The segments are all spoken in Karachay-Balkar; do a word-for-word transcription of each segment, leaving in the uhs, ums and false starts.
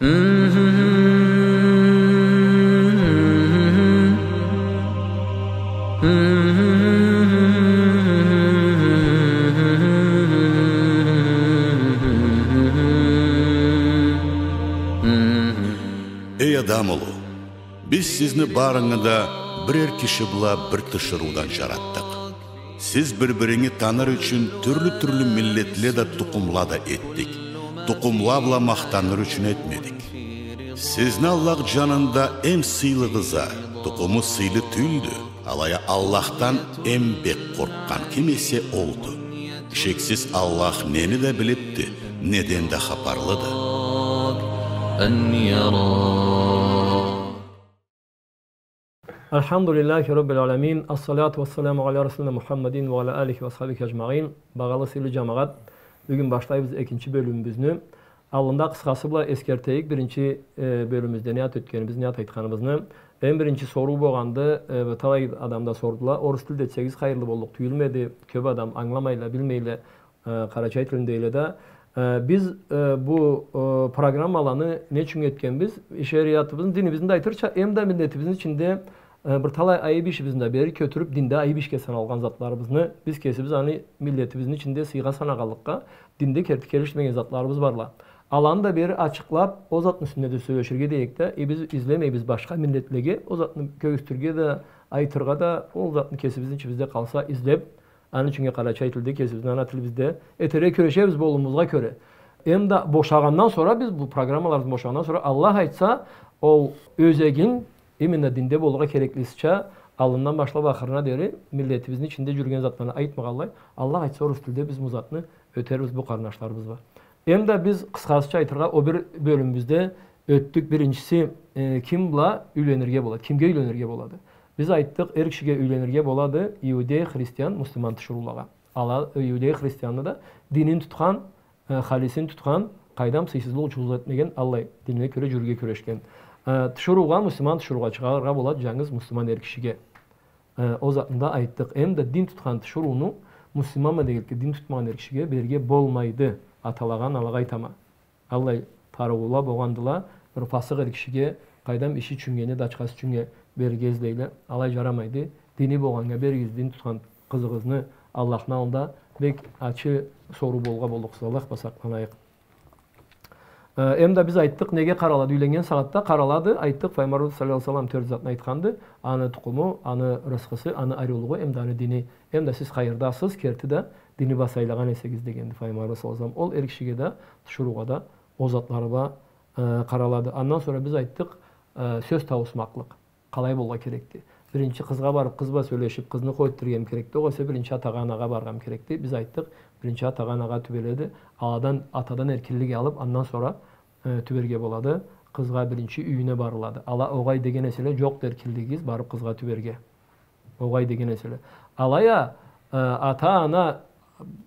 Эй адам улу, биз сизни барынгы да бирер киши бла бир тиширыудан джаратдыкъ. Сиз бир-биринги таныр ючюн тюрлю-тюрлю миллетле да, тукъумла да этдик. Тукъумла бла махтаныр ючюн этмедик. Сизни Аллах джанында эм сыйлыгъыз а, тукъуму сыйлы тюлдю. Алай а Аллахдан эм бек къоркъгъан ким эсе олду. Шексиз, Аллах нени да билибди, неден да хапарлыды. الحمد لله رب العالمين. الصلاة والسلام على رسولنا محمد وعلى آله وأصحابه أجمعين. Багъалы сыйлы джамагъат, бюгюн башлайбыз экинчи бёлюмюбюзню. Аллында къысхасы бла эсгертейик, биринчи, э, бёлюмюбюзде не зат ётгенибиз, не зат айтханыбызны. Эм биринчи соруу болгъанды, э, талай адам да сордула. Орус тилде этсегиз хайырлы боллукъ тюйюлмеди. Кёб адам ангыламайла, билмейле, э, къарачай тилинде эйле да. Э, биз, э, бу, э, программаланы не ючюн этгенбиз? Шериатыбызны, динибизни да айтырча, эм да миллетибизни ичинде, э, бир талай айыб ишибизни да бери кётюрюб, динде айыб ишге саналгъан затларыбызны, биз кесибиз аны миллетибизни ичинде сыйгъа санагъанлыкъгъа, динде керти келишмеген затларыбыз барла. Аланы да бери ачыкълаб, ол затны юсюнде да сёлеширге дейик да, э, биз излемейбиз башха миллетлеге, ол затны кёргюзтюрге да, айтыргъа да, ол затны кесибизни ичибизде къалса излеб, аны ючюн къарачай тилде, кесибизни ана тилибизде этерге кюрешебиз болуумузгъа кёре. Эм да бошагъандан сора, биз бу программаларыбыз бошагъандан сора, Аллах айтса, ол ёзегин, именно динде болургъа кереклисича, аллындан башлаб ахырына дери, миллетибизни ичинде джюрюген затланы айтмагъанлай, Аллах айтса, орус тилде биз бу затны ётербиз бу къарнашларыбыз бла. Эм да биз къысхасыча айтыргъа, ол бир бёлюмюбюзде ётдюк. Биринчиси, э, ким бла юйленирге болады? Кимге юйленирге болады? Биз айтдыкъ, эр кишиге юйленирге болады иудей, христиан, муслиман тиширыулагъа. Ала, иудей, христианны да динин тутхан, э, халисин тутхан, къайдам, сыйсызлыкъ, учурсузлукъ этмеген, аллай динге кёре джюрюрге кюрешген. Э, тиширыугъа, муслиман тиширыугъа чыгъаргъа болады, джангыз муслиман эр кишиге. Э, ол затны да айтдыкъ. Эм да дин тутхан тиширыуну муслиманма дегенликге, дин тутмагъан эр кишиге берирге болмайды. Аталагъа, аналагъа айтама. Аллай тарыула болгъандыла, бир фасыкъ эр кишиге, къайдам, иши ючюннге, не да ачхасы ючюннге берирге излейле. Алай джарамайды. Дини болгъаннга беригиз, дин тутхан къызыгъызны, Аллахны аллында бек ачы соруу болургъа боллукъсуз, Аллах бла сакъланайыкъ. Э, эм да биз айтдыкъ, неге къаралады? Юйленнген сагъатда къаралады, айтдыкъ, Файгъамбарыбыз саллаллаху алейхи ва саллам тёрт затны айтханды: аны тукъуму, аны рысхысы, аны ариулугъу, эм да аны дини, эм да сиз хайырдасыз, керти да дини бла сайлагъан эсегиз дегенди Файгъамбарыбыз саллаллаху алейхи ва саллам. Ол эр кишиге да, тиширыугъа да ол затлары бла, э, къаралады. Андан сора биз айтдыкъ, э, сёз тауусмакълыкъ къалай болургъа керекди? Биринчи къызгъа барыб, къыз бла сёлешиб, къызны къой этдириргеми керекди, огъесе биринчи атагъа, анагъа барыргъамы керекди? Биз айтдыкъ, биринчи атагъа, анагъа тюбеледи. Аладан, атадан эркинлик алыб, андан сора, э, тюберге болады. Къызгъа биринчи юйюне барылады. Ала огъай деген эселе, джокъду эркинлигигиз барыб къызгъа тюберге. Огъай деген эселе. Алай а, э, ата-ана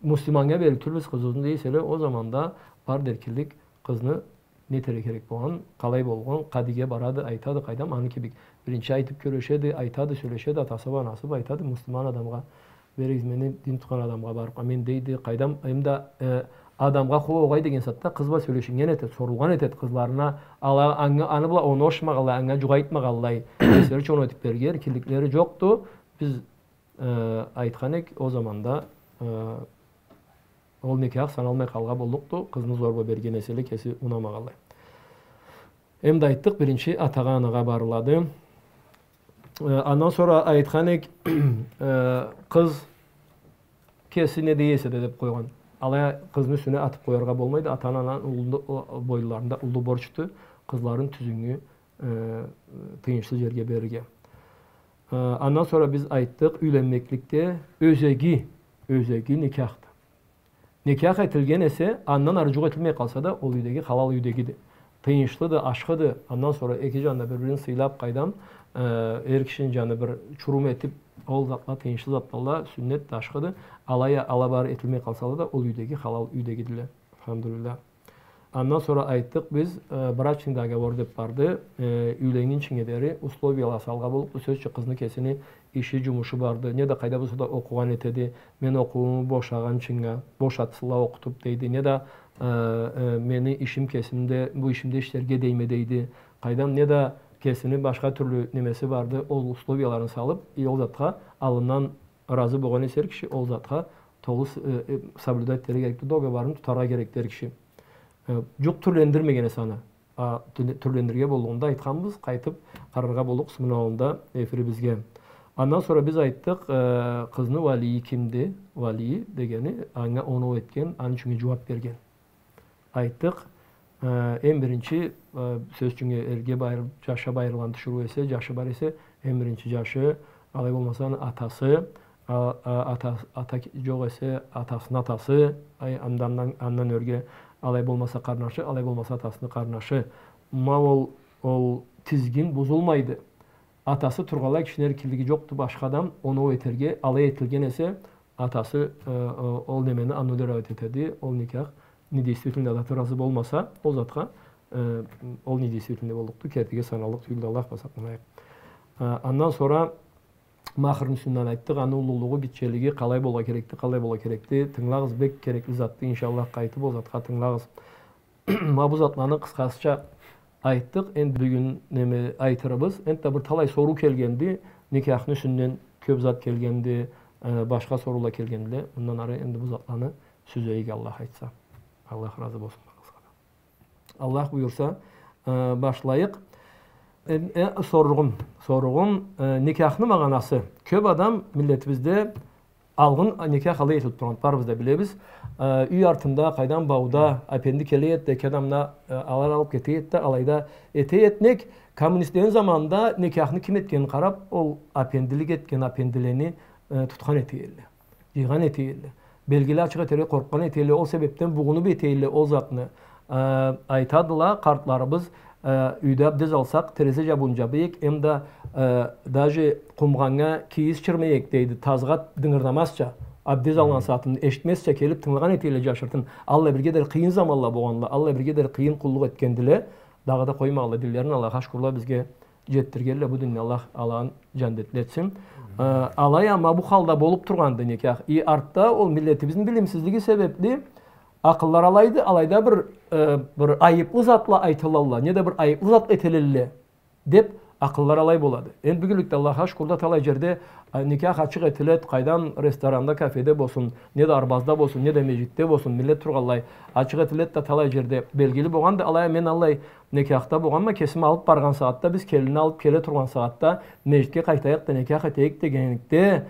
муслиманнга берирге тюлбюз къызыбызны дей эселе, ол заманда барды эркинлик къызны не этерге керек болгъан, къалай болгъан, къадиге барады, айтады, къайдам, аны кибик. Биринчи айтыб кюрешеди, айтады, сёлешеди, атасы бла, анасы бла айтады, муслиман адамгъа беригиз, мени дин тутхан адамгъа барыб, а мен дейди, къайдам, эм да, э, адамгъа хо-, огъай деген сагъатда къыз бла сёлешиннген этед, сорулгъан этед къызларына, ала, анга, аны бла оноушмагъанлай, анга джукъ айтмагъанлай, эсери чон этиб берирге эркинликлери джокъду. Биз, э, айтхан эк, ол заманда, э, ол некях саналмай къалгъа боллукъду, къызны зорбла берген эселе, кеси унамагъанлай. Эм да айтдыкъ, биринчи атагъа, анагъа барылады. Э, андан сора айтхан эк, э, къыз кеси не дей эсе да деб къойгъан. Алай а къызны юсюне атыб къояргъа болмайды, ата-ананы уллу, о, бойнларында уллу борчду къызларын тюзюнгю, э, тыйыншлы джерге берирге. Э, андан сора биз айтдыкъ, юйленмекликде ёзеги, ёзеги некяхды. Некях этилген эсе, андан ары джукъ этилмей къалса да, ол юйдеги халал юйдегиди. Тыйыншлыды, ашхыды. Андан сора эки джан да бир-бирин сыйлаб, къайдам, э, эр кишини джаны бир чурум этиб, ол затла тыйыншлы затладыла, сюннетди, ашхыды. Алай а, ала бары этилмей къалсала да, ол юйдеги халал юйдегидиле. Альхамдулиллях. Андан сора айтдыкъ биз, э, брачный договор деб барды, э, юйленнгинчиннге дери условияла салгъа боллукъду. Сёз ючюн, къызны кесини иши, джумушу барды. Не да къайда болса да окъугъан этеди. Мен окъуууму бошагъанчыннга, бошатсынла окъутуб дейди. Не да э, э, мени ишим кесимде, бу ишимде ишлерге дейме дейди. Къайдам, неда кесини башха тюрлю немеси барды, ол условияларын салып, и ол затха аллындан ыразы болгъан эсе эр киши, ол затха толу с-, э, э, соблюдать этерге керекди, договорун тутаргъа керекди эр киши. Э, джукъ тюрлендирмеген эсе аны. А, тюрле-, тюрлендирирге боллугъун да айтханбыз, къайтып къараргъа боллукъбуз муну аллында эфирибизге. Андан сора биз айтдыкъ, э, къызны уалийи кимди? Уалийи дегени, анга оноу этген, аны ючюн джууап берген. Айтдыкъ, э, эм биринчи, э, сёз ючюн, эрге байыр-, джашха байырылгъан тиширыу эсе, джашы бар эсе, эм биринчи джашы, алай болмаса аны атасы, а, а, ата, ата ки-, джокъ эсе, атасыны атасы, ай, андан, андан, андан ёрге, алай болмаса къарнашы, алай болмаса атасыны къарнашы. Ма ол, ол тизгин бузулмайды. Атасы тургъанлай кишини эркинлиги джокъду, башха адам оноу этерге, алай этилген эсе, атасы, э, э, ол немени аннулировать этеди, ол никях недействительный, заты ыразы болмаса, ол затха, э, ол недействительный боллукъду, кертиге саналлыкъ тюйюлдю, Аллах бла сакъланайыкъ. Э, андан сора махырны юсюнден айтдыкъ, аны уллулугъу, битчелиги, къалай болургъа керекди, къалай болургъа керекди. Тынгылагъыз, бек керекли затды, иншаллах, къайтып ол затха тынгылагъыз. Ма бу затланы къысхача айтдыкъ. Энди бюгюн неме айтырыбыз, энтда бир талай соруу келгенди, никяхны юсюнден кёп зат келгенди, э, башха соруула келгендиле. Мындан ары энди бу затланы сюзейик, Аллах айтса. Аллах ыразы болсун барыгъызгъа да. Аллах буюрса, э, башлайыкъ. Э, э, соругъум, соругъум, э, никяхны магъанасы. Кёп адам миллетибизде алгъын никях алай этилип тургъанды, барыбыз да билебиз. Э, юй артында, къайдам, бауда, апенди келе эди да, эки адамны, э, алар алып кете эди да, алайда эте эди. Нек, коммунистлени заманында никяхны ким этгенин къарап, ол апендилик этген апендилени, э, тутхан эте эдиле. Джыйгъан эте эдиле. Белгили ачыкъ этерге къоркъгъан эте эдиле, ол себепден бугъунуп эте эдиле ол затны. Э, айтадыла къартларыбыз, э, юйде абдез алсакъ, терезе джабыуун джабайыкъ, эм да, э, даже къумгъаннга кийиз чырмайыкъ дейди, тазгъат дынгырдамазча, абдез алгъан сагъатында эшитмезча келип тынгылагъан эте эдиле джашыртын. Аллай бирге дери къыйын заманла болгъандыла, аллай бирге дери къыйын къуллукъ этгендиле. Дагъыда къоймагъанла динлерин, Аллахха шукурла, бизге джетдиргенле бу динни, Аллах аланы джандетли этсин. Э, алай а ма бу халда болуп тургъанды никях. И артда ол миллетибизни билимсизлиги себепли акъыллары алайды, алайда бир, э, бир айыплы затла айтылалла, неда бир айыплы зат этилелле деп акъыллары алай болады. Энди бюгюнлюкде, Аллахха шукурла, талай джерде, э, никях ачыкъ этиледи, къайдам, ресторанда, кафеде болсун, неда арбазда болсун, неда межгитде болсун, миллет тургъанлай ачыкъ этиледи да, талай джерде белгили болгъанды. Алай а мен аллай никяхда болгъанма, кесим алып баргъан сагъатда, биз келинни алып келе тургъан сагъатда, межгитге къайтайыкъ да, никях этейик дегенликде,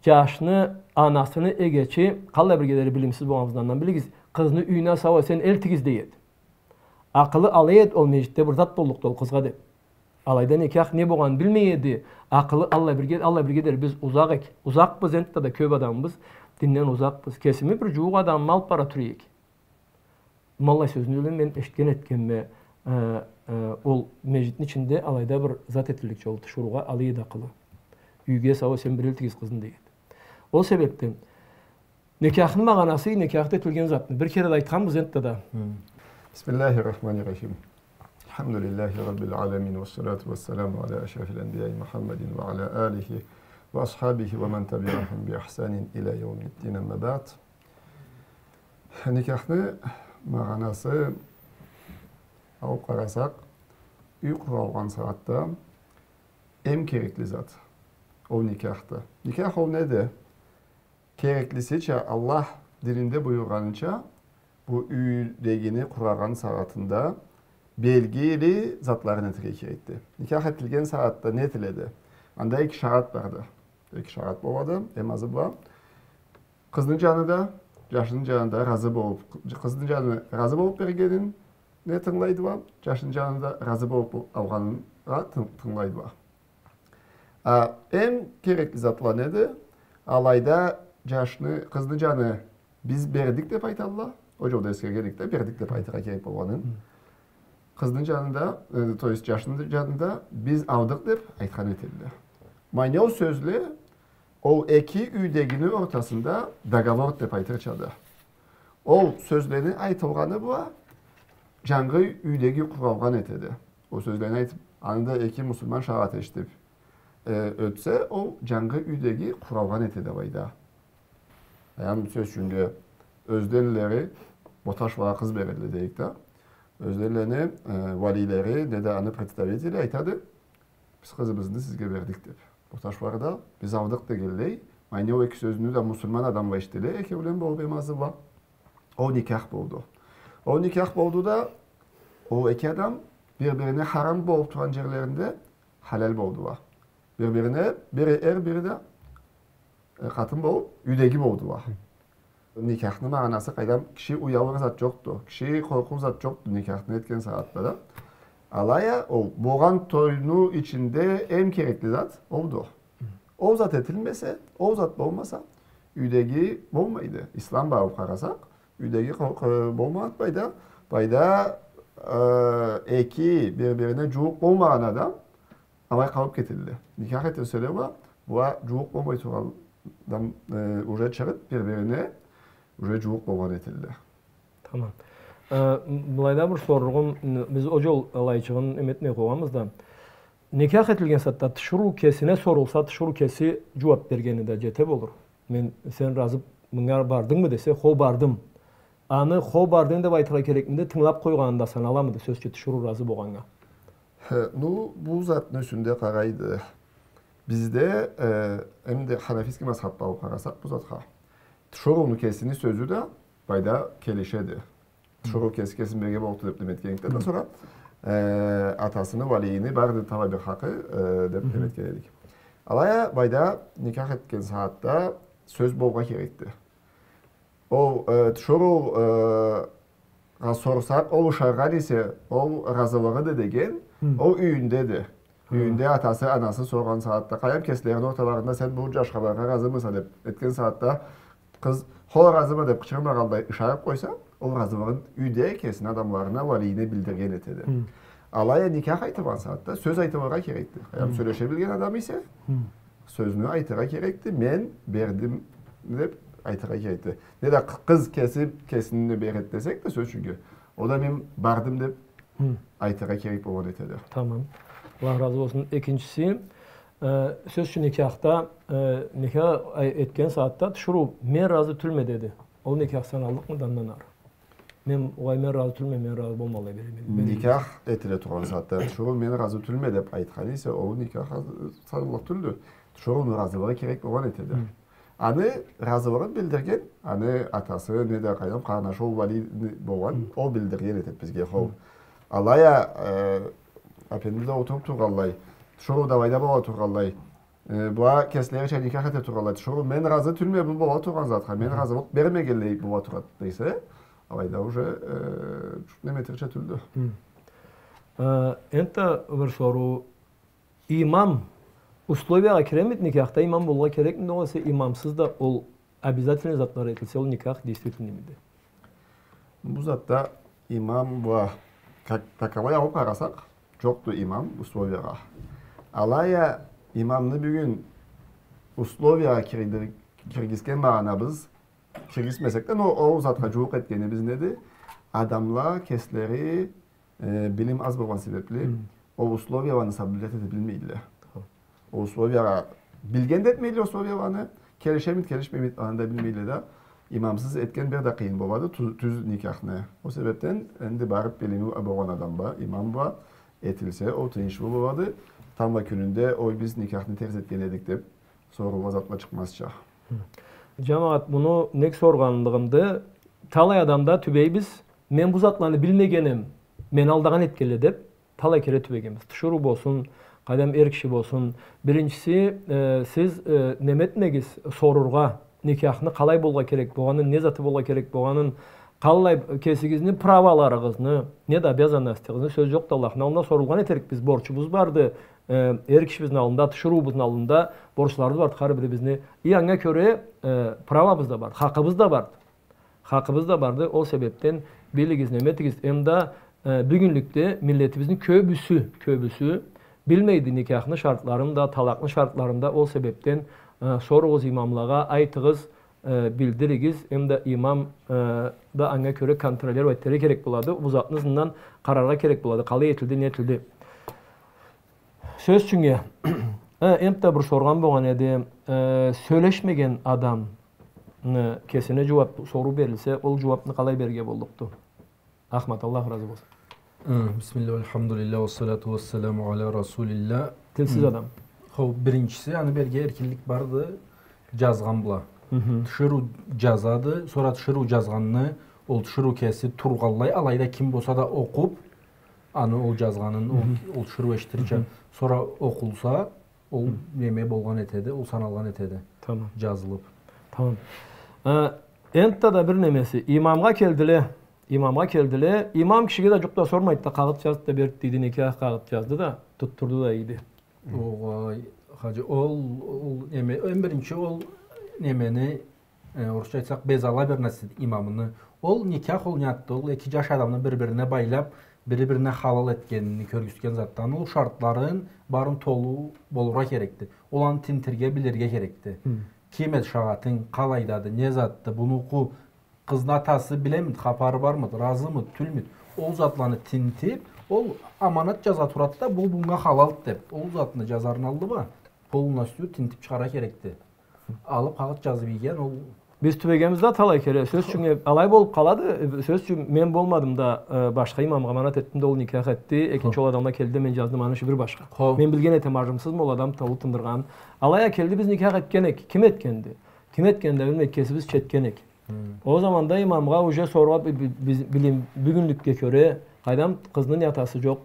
джашны анасыны эгечи, къаллай бирге дери билимсиз болгъаныбызны андан билигиз, къызны юйюне сау-эсен элтигиз дей эди. Акъылы алай эди, ол межгитде бир зат боллукъду ол къызгъа деп. Алайда никях не болгъанын билмей эди. Акъылы аллай бирге, аллай бирге дери биз узакъ эк-, узакъбыз, энтда да кёп адамбыз, динден узакъбыз. Кесими бир джууукъ адамымы алып бара тура эдик. Ма аллай сёзню мен эшитген этгенме, э, э, ол межгитни ичинде алайда бир зат этилликча, ол тиширыугъа алай эди акъылы. Юйге сау-эсен бир элтигиз къызны дей эди. Ол себепден никяхны магъанасы, никяхда этилген затны бир кере да айтханбыз энтда да. Хы. بسم الله الرحمن الرحيم. الحمد لله رب العالمين، والصلاة والسلام على أشرف الأنبياء محمد وعلى آله وأصحابه ومن تبعهم بإحسان إلى يوم الدين، أما بعد. Никяхны магъанасы, алып къарасакъ, юй къуралгъан сагъатда эм керекли зат ол никяхды. Никях ол неди? Кереклисича, Аллах дининде буюргъаныча, бу юйдегини къурагъан сагъатында белгили затларын этерге керекди. Никях этилген сагъатда не этиледи? Анда эки шарат барды. Эки шарат болады, эм азы бла. Къызны джаны да, джашны джаны да разы болуп, къызны джаны разы болуп бергенине тынгылайды бла, джашны джаны да разы болуп алгъанына тын-, тынгылайды бла. А, эм керекли затла неди? Алайда джашны, къызны джаны биз бердик деп айталла. Ол джолда эсгерген эдик да, бердик деп айтыргъа керек болгъанын. Хы. Къызны джаны да, э, то есть джашны джаны да биз алдыкъ деп айтхан этелле. Ма не ол сёзле, ол эки юйдегини ортасында договор деп айтырчады. Ол сёзлени айтылгъаны бла джангы юйдеги къуралгъан этеди. Ол сёзлени айтып, аны да эки муслиман шагъат эшитип, э, ётсе, ол джангы юйдеги къуралгъан этеди алайда. Аны сёз ючюннге, ёзденлери Боташ бла къыз берелле дейик да. Ёзлерине, э, валийлери, неда аны представители айтады, «Биз къызыбызны сизге бердик», — деп. Боташ бла да, «Биз алдыкъ», — дегеллей. Ма не ол эки сёзню да муслиман адамла эшителле, экеулен болуп эм азы бла. Ол никях болду. Ол никях болду да, ол эки адам бир-бирине харам болуп тургъан джерлеринде халал болдула. Бир-бирине, бири эр, бири да, э, къатын болуп, юйдеги болдула. Никяхны магъанасы, къайдам, киши уялыр зат джокъду, киши къоркъур зат джокъду никяхны этген сагъатда да. Алай а ол болгъан тойну ичинде эм керекли зат олду. Ол зат этилмесе, ол зат болмаса, юйдеги болмайды. Ислам бла алып къарасакъ, юйдеги къо-, къо-, болмагъан, пайда, пайда, э, эки бир-бирине джууукъ болмагъан адам алай къалып кетелле. Никях этилселе уа, была джууукъ болмай тургъан адам, э, уже чыгъып, бир-бирине уже джууукъ болгъан этелле. Тамам. Э, м, былайда бир соругъум, м, биз ол джол алайчыгъын эм этмей къойгъанбыз да. Никях этилген сагъатда тиширыу кесине сорулса, тиширыу кеси джууап бергени да джете болур. Мен, сен разы, мынга бардынгмы десе, хо, бардым. Аны хо, бардым деп айтыргъа керекмиди, тынгылап къойгъаны да саналамыды, сёз ючюн, тиширыу разы болгъаннга? Хе, ну, бу затны юсюнде къарайды. Бизде, э, эм да ханафийский мазхабда алып къарасакъ бу затха, тиширыуну кесини сёзю да пайда келишеди. Тиширыу кеси кесин берген боллукъду деп неме этген эдик да, андан сора, э, атасыны, валийини барды талай бир хакъы, э, деп неме этген эдик. Алай а, пайда никях этген сагъатда сёз болургъа керекди. Ол, э, тиширыу, э, гъа сорсакъ, ол ушаргъан эсе, ол разылыгъыды деген, ол юйюндеди. Юйюнде атасы, анасы соргъан сагъатда, къайдам, кеслерини орталарында, «Сен бу джашха барыргъа разымыса?» деп этген сагъатда, къыз, «Хо, разыма» деп къычырмагъанлай ушарып къойса, ол разылыгъын юйде кесини адамларына, валийине билдирген этеди. Алай а никях айтылгъан сагъатда сёз айтылыргъа керекди. Къайдам, сёлеше билген адам эсе, сёзню айтыргъа керекди, «Мен бердим» деп айтыргъа керекди. Неда къ-, къыз кеси кесине береди десек да, сёз ючюн, ол да «Мен бардым» деп айтыргъа керек болгъан этеди. Тамам. Аллах разы болсун. Экинчиси, э, сёз ючюн, никяхда, э, никях ай-, этген сагъатда тиширыу «Мен разы тюлме» деди. Ол никях саналлыкъмыды андан ары? Мен, огъай, мен разы тюлме, мен разы болмай алай бир, мен, мен... Никях этиле тургъан сагъатда тиширыу «Мен разы тюлме» деп айтхан эсе, ол никях аз-, саналлыкъ тюлдю. Тиширыуну разылыгъы керек болгъан этеди. Аны разылыгъын билдирген, аны атасы, неда, къайдам, къарнашы, ол валий болгъан, ол билдирген этеди бизге, хо. Алай а, э, апенди да олтуруп тургъанлай, тиширыу да алайда бола тургъанлай, э, была кеслерича никях эте тургъанлай, тиширыу «Мен разы тюлме бу бола тургъан затха, мен разылыкъ бермегенлей бола турады» десе, алайда уже, э, джукъ неме этерча тюлдю. Э, энтда бир соруу, имам условиягъа киремиди никяхда, имам болургъа керекмиди, огъесе имамсыз да ол обязательный затлары этилсе, ол никях действительныймиди? Бу затда имам бла, как таковой алып къарасакъ, джокъду имам условиягъа. Алай а имамны бюгюн условиягъа киргиз-, киргизген магъанабыз, киргизмесек да, но ол затха джууукъ этгенибиз неди? Адамла кеслери, э, билим аз болгъан себепли, ол условияланы соблюдать эте билмейдиле. Ол условиягъа, билген да этмейле условияланы, келишемид, келишмеймид, аны да билмейле да. Имамсыз этген бир да къыйын болады тю-, тюз никяхны. Ол себепден энди барып билими болгъан адам бла, имам бла этилсе, ол тыйыншлы болады. Тамбла кюнюнде, «Ой, биз никяхны терс этген эдик» деп соруула, затла чыкъмазча. Джамагъат, муну нек соргъанлыгъымды, талай адамда тюбейбиз, «Мен бу затланы билмегенем, мени алдагъан этгенле» деп, талай кере тюбегенбиз. Тиширыу болсун, къайдам, эр киши болсун. Биринчиси, э, сиз, э, неме этмегиз, сорургъа, никяхны къалай болургъа керек болгъанын, не заты болургъа керек болгъанын, къаллай кесигизни праваларыгъызны, неда обязанностьларыгъызны, сёз джокъду, Аллахны аллында сорулгъан этерик биз, борчубуз барды, э, эр кишибизни аллында, тиширыуубузну аллында борчларыбыз барды хар бирибизни. И анга кёре, э, правабыз да барды, хакъыбыз да барды. Хакъыбыз да барды, ол себепден билигиз, неме этигиз, эм да, э, бюгюнлюкде миллетибизни кёбюсю, кёбюсю билмейди никяхны шартларын да, талакъны шартларын да, ол себепден, э, соругъуз имамлагъа, айтыгъыз, э, билдиригиз, эм да имам, э, да анга кёре контролировать этерге керек болады, бу затны ызындан къараргъа керек болады, къалай этилди, не этилди. Сёз ючюннге, э, энтда бир соргъан болгъан эди, э, сёлешмеген адам, э, кесине джууап, соруу берилсе, ол джууапны къалай берирге боллукъду? Ахмат, Аллах разы болсун. Э, бисмиллях, альхамдулиллях, уассаляту уассаляму аля расулиллях. Тилсиз адам. Хо, биринчиси, аны берге эркинлик барды, джазгъан бла. Тиширыу джазады, сора тиширыу джазгъанны, ол тиширыу кеси тургъанлай, алайда ким болса да окъуп, аны ол джазгъанын, ол, ол тиширыу эшитирча, сора окъулса, ол неме болгъан этеди, ол саналгъан этеди. Тамам. Джазылып. Тамам. Э, энтда да бир немеси, имамгъа келдиле, имамгъа келдиле, имам кишиге да джукъ да сормайды да, къагъыт джазды да берди дейди, никях къагъыт джазды да, тутдурду да ийди. Огъай, хаджи, ол, ол неме, эм биринчи ол немени, э, орусча айтсакъ, безалаберность имамыны. Ол никях, ол не затды, ол эки джаш адамны бир-бирине байлап, бири-бирине халал этгенин кёргюзтген затды. Ол шартларын барын толу болургъа керекди. Ол аны тинтирге, билирге керекди. Ким эди шагъатынг, къалайдады, не затды, бунукъу, къызны атасы билемиди, хапары бармыды, разымыды, тюлмюдю? Ол затланы тинтип, ол аманат джаза турады да, бу бунга халалды деп. Ол затны джазарыны аллы бла полностью тинтип чыгъаргъа керекди. Алып, къагъыт джазып ийген ол. Биз тюбегенбиз да талай кере. Сёз ючюн, э, алай болуп къалады. Э, сёз ючюн, мен болмадым да, э, башха имамгъа аманат этдим да, ол никях этди. Экинчи ол адам да келди да, мен джаздым, аны иши бир башха. Мен билген этеме, ажымсызмы ол адам талып тындыргъанын. Алай а келди, биз никях этген эдик. Ким этгенди? Ким этгенин да билмей, кесибизча этген эдик. Ол заманда имамгъа уже соргъа би-, би-, биз, билим, бюгюнлюкге кёре, къайдам, къызны атасы джокъ,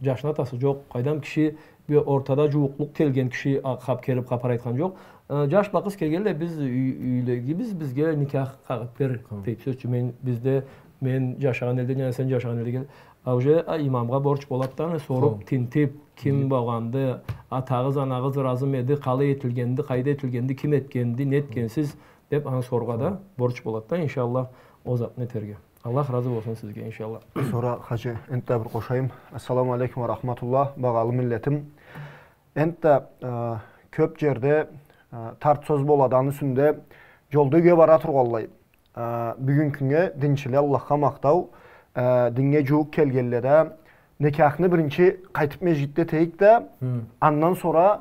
джашны атасы джокъ, къайдам, киши бир ортада джууукълукъ келген киши а-, хап-, келип хапар айтхан джокъ. Э, джаш бла къыз келгенле, биз юй-, юйдегибиз бизге никях къагъыт бер, дейди. Сёз ючюн, мен, бизде, мен джашагъан элде, не сен джашагъан элге кел. А уже, а, имамгъа борч болады да, аны соруп, тинтип, ким болгъанды, атагъыз, анагъыз разымы эди, къалай этилгенди, къайда этилгенди, ким этгенди, не этгенсиз, деп, аны соргъа да борч болады да, иншаллах, ол затны этерге. Аллах разы болсун сизге, иншаллах. Сора, хаджи, энтда бир къошайым. Ассаламу алейкум ва рахматуллах, багъалы миллетим. Энтда, э, кёп джерде, э, тарт сёз болады, аны юсюнде джолда юйге бара тургъанлай. Э, бюгюн кюннге динчиле, Аллахха махтау, э, динге джууукъ келгенле да, никяхны биринчи къайтып межгитде этейик да, андан сора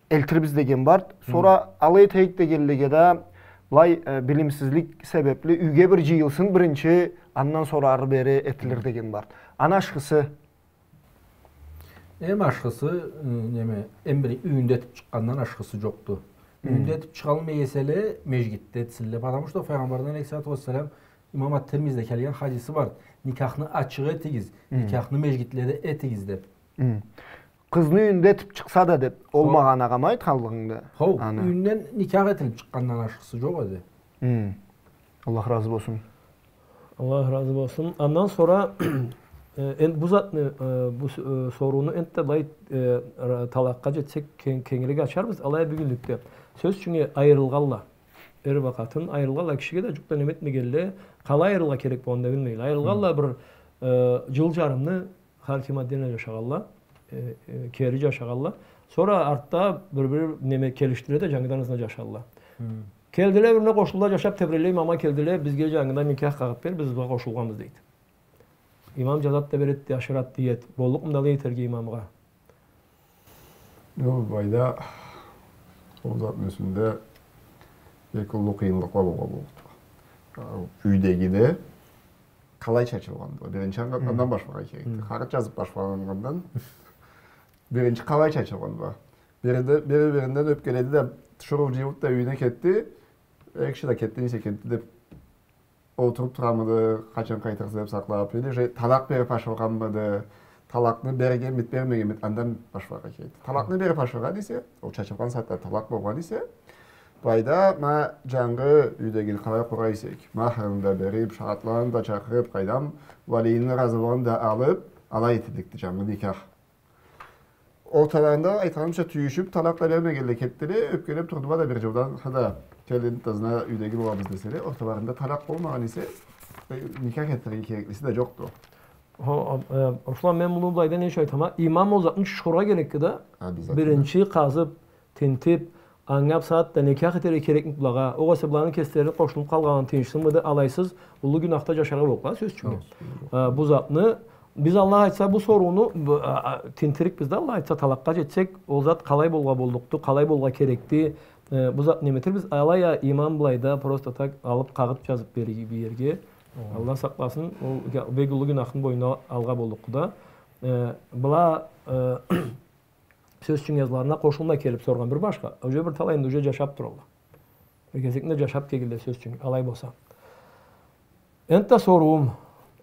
элтирбиз деген барды. Сора алай этейик дегенлеге да, былай, э, билимсизлик себепли юйге бир джыйылсын биринчи, андан сора ары-бери этилир деген барды. Аны ашхысы? Эм ашхысы, э, неме, эм бир юйюнде этип чыкъгъандан ашхысы джокъду. Юйюнде этип чыгъалмай эселе, межгитде этсинле. Потому что Файгъамбардан алейхиссалату уассалам, имам ат-Тирмизиде келген хадиси бар. Никяхны ачыкъ этигиз, никяхны межгитледе этигиз деп. Къызны юйюнде этип чыкъса да деп, ол магъанагъамы айтханлыгъынгды? Хо, юйюнден никях этилип чыкъгъандан ашхысы джокъ эди. Аллах разы болсун. Аллах разы болсун. Андан сора, э, эн-, бу затны, э, бу с-, э, сорууну энтда былай, э, ра-, талакъгъа джетсек, кенг-, кенгирек ачарбыз, алай а бюгюнлюкде. Сёз ючюн, айырылгъанла. Эр бла къатын айырылгъанла, кишиге да джукъ да неме этмегенле, къалай айырылгъа керек болгъанын да билмейле. Айырылгъанла бир, э, джыл джарымны хар ким отдельно джашагъанла, э, э, кери джашагъанла. Сора артда бир-бир неме келишдире да, джангыдан ызына джашагъанла. Келдиле бирине, къошулдула, джашап тебрелле, имамгъа келдиле, бизге джангыдан никях къагъыт бер, биз бузгъа къошулгъанбыз, дейди. Имам джазады да береди, ашырады, иеди. Боллукъмуду алай этерге имамгъа? Ол былайда, ол затны юсюнде бек уллу къыйынлыкъла болгъа боллукъду. Юйдегиде къалай чачылгъанды? Биринчи анга-, андан башлагъа керекди. Къагъыт джазып башлагъандан биринчи къалай чачылгъанды? Бири да, бири биринден ёпкеледи да, тиширыу джыйылды да юйюне кетди. Эр киши да кетди, не эсе кетди деп, олтуруп турамыды, къачан къайтырсыз деп сакълап, или же талакъ берип ашыргъанмыды, талакъны бергенмиди, бермегенмиди, андан башлагъа керекди. Талакъны берип ашыргъан эсе, ол чачылгъан сагъатда талакъ болгъан эсе, былайда ма джангы юйдегини къалай къурай эсек, махрын да берип, шагъатларын да чакъырып, къайдам, валийини разылыгъын да алып, алай этилликди джангы никях. Орталарында, айтханымча, тюйюшюп, талакъ да бермегенлей кетдиле, ёпкелеп турдула да бир джылдан, хада, келин да ызына юйдеги боламыз деселе, орталарында талакъ болмагъан эсе, э, никях этерге кереклиси да джокъду. Хо, э, Руслан, мен муну былайда не ючюн айтама? Имам ол затны чучхургъа керекди да. Обязательно. Биринчи къазып, тинтип, ангылап, сагъатда никях этерге керекмиди былагъа? Огъесе быланы кеслери къошулуп къалгъаны тыйыншлымыды, алайсыз уллу гюнахда джашаргъа боллукъла, сёз ючюн. Хо, сёз ючюн. Э, бу затны, биз, Аллах айтса, бу сорууну, бу, а, а, тинтирикбиз да, Аллах айтса, талакъгъа джетсек, ол зат къалай болгъа боллукъду, къалай болгъа керекди, Э, бу зат неме этербиз, алай а имам былайда просто так алып, къагъыт джазып бери-, бир ерге. Аллах сакъласын, ол га-, бек уллу гюнахны бойнуна алгъан боллукъду да. Э, была, э, сёз ючюн, языларына къошулмай келип соргъан бир башха. Уже бир талайында уже джашап туралла. Бир кесекни да джашап келгенле, сёз ючюн, алай болса. Энтда соруум,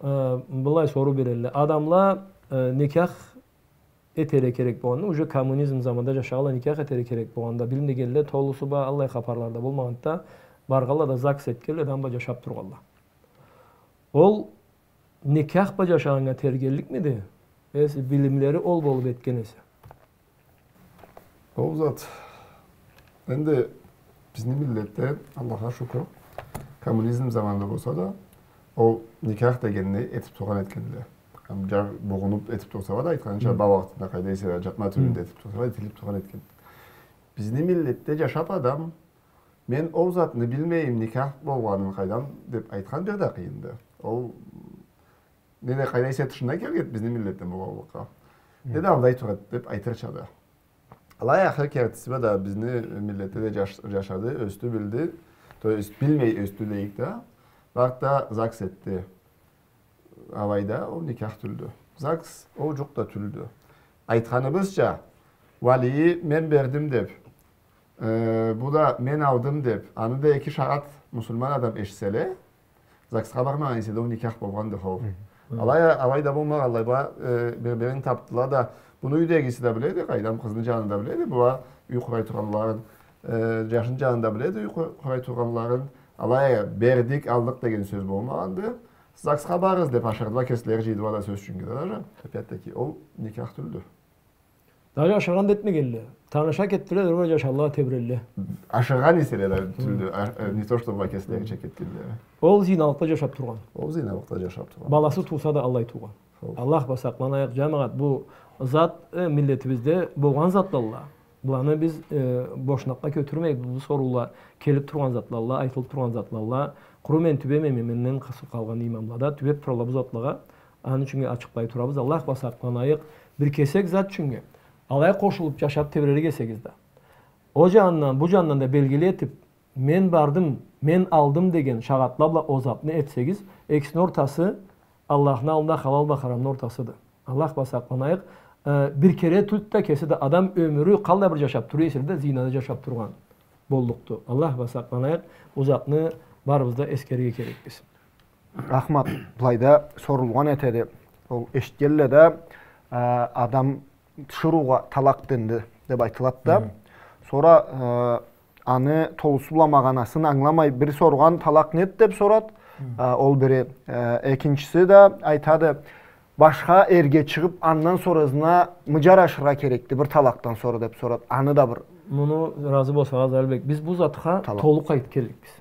э, былай соруу берелле. Адамла, э, никях этерге керек болгъанда, уже коммунизм заманда джашагъанла никях этерге керек болгъанда, билмегенле, толусу бла аллай хапарларда болмагъанды да, баргъанла да ЗАГС этгенле да, анда джашап тургъанла. Ол никях бла джашагъаннга тергелликмиди? Эсе билимлери ол болуп этген эсе. Ол зат. Энди бизни миллетде, Аллахха шукур, коммунизм заманында болса да, ол никях дегенни этип тургъан этгенле. Хам джар бугъунуп этип турса да, айтханча, ба вакътында къайда эсе да, джатма тюбюнде этип турса да, этилип тургъан этген. Бизни миллетде джашап адам, мен ол затны билмейме, никях болгъанын къайдан деп айтхан бир да къыйынды. Ол не да къайда эсе тышындан келген бизни миллетден болгъанлыкъгъа. Не да алдай турады деп айтырчады. Алай а хар кертиси бла да бизни миллетде да джаш-, джашады, ёсдю, билди. То есть билмей ёсдю дейик да. Барды да ЗАГС этди. Алайда ол никях тюлдю. ЗАГС ол джукъ да тюлдю. Айтханыбызча, валийи мен бердим деп, э, бу да мен алдым деп, аны да эки шагъат муслиман адам эшитселе, ЗАГСха бармагъан эсе да, ол никях болгъанды ол. Алай а, алай да болмагъанлай, бу, э, бир-бирин тапдыла да, муну юйдегиси да биледи, къайдам, къызны джаны да биледи, была юй къурай тургъанларын, э, джашны джаны да биледи юй къу-, къурай тургъанларын. Алай а бердик, алдыкъ деген сёз болмагъанды. ЗАГСха барыгъыз деп ашырдыла, кеслери джыйдыла да, сёз ючюн да, даже. Опять-таки, ол никях тюлдю. Даже ашыргъан да этмегенле. Таныша кетдиле, бир-бир джашалла, тебрелле. Ашыргъан эселе да тюлдю. А, э, не то, что бу кеслерича кетгенле. Ол зиналыкъда джашап тургъан. Ол зиналыкъда джашап тургъан. Баласы тууса да аллай туугъан. Хо. Аллах бла сакъланайыкъ, джамагъат, бу зат, э, миллетибизде болгъан затлалла. Буланы биз, э, бошунакъгъа кётюрмейик, бу соруула келип тургъан затлалла, айтылып тургъан затлалла. Къуру мен тюбеме, менден къалгъан имамла да тюбеп туралла бу затлагъа. Аны ючюн ачыкълай турабыз, Аллах бла сакъланайыкъ. Бир кесек зат ючюн алай къошулуп джашап тебрерик эсегиз да, ол джанындан, бу джанындан да белгили этип, мен бардым, мен алдым деген шагъатла бла ол затны этсегиз, экисини ортасы Аллахны аллында халал бла харамны ортасыды. Аллах бла сакъланайыкъ. Э, бир кере тюлдю да, кеси да адам ёмюрю къаллай бир джашап тура эселе да, зинада джашап тургъан боллукъду. Аллах бла сакъланайыкъ. Ол затны барыбыз да эсгерирге керекбиз. Ахмат, былайда сорулгъан этеди. Ол эшитгенле да, э, адам тиширыугъа талакъ денди деп айтылады да. Сора, э, аны толусу бла магъанасын ангыламай, бир соргъан, талакъ неди деп сорады. Э, ол бири, э, экинчиси да айтады, башха эрге чыгъып, андан сора ызына мы джарашыргъа керекди бир талакъдан сора деп сорады. Аны да бир. Муну, разы болсагъыз, Алибек, биз бу затха толу къайтып келликбиз.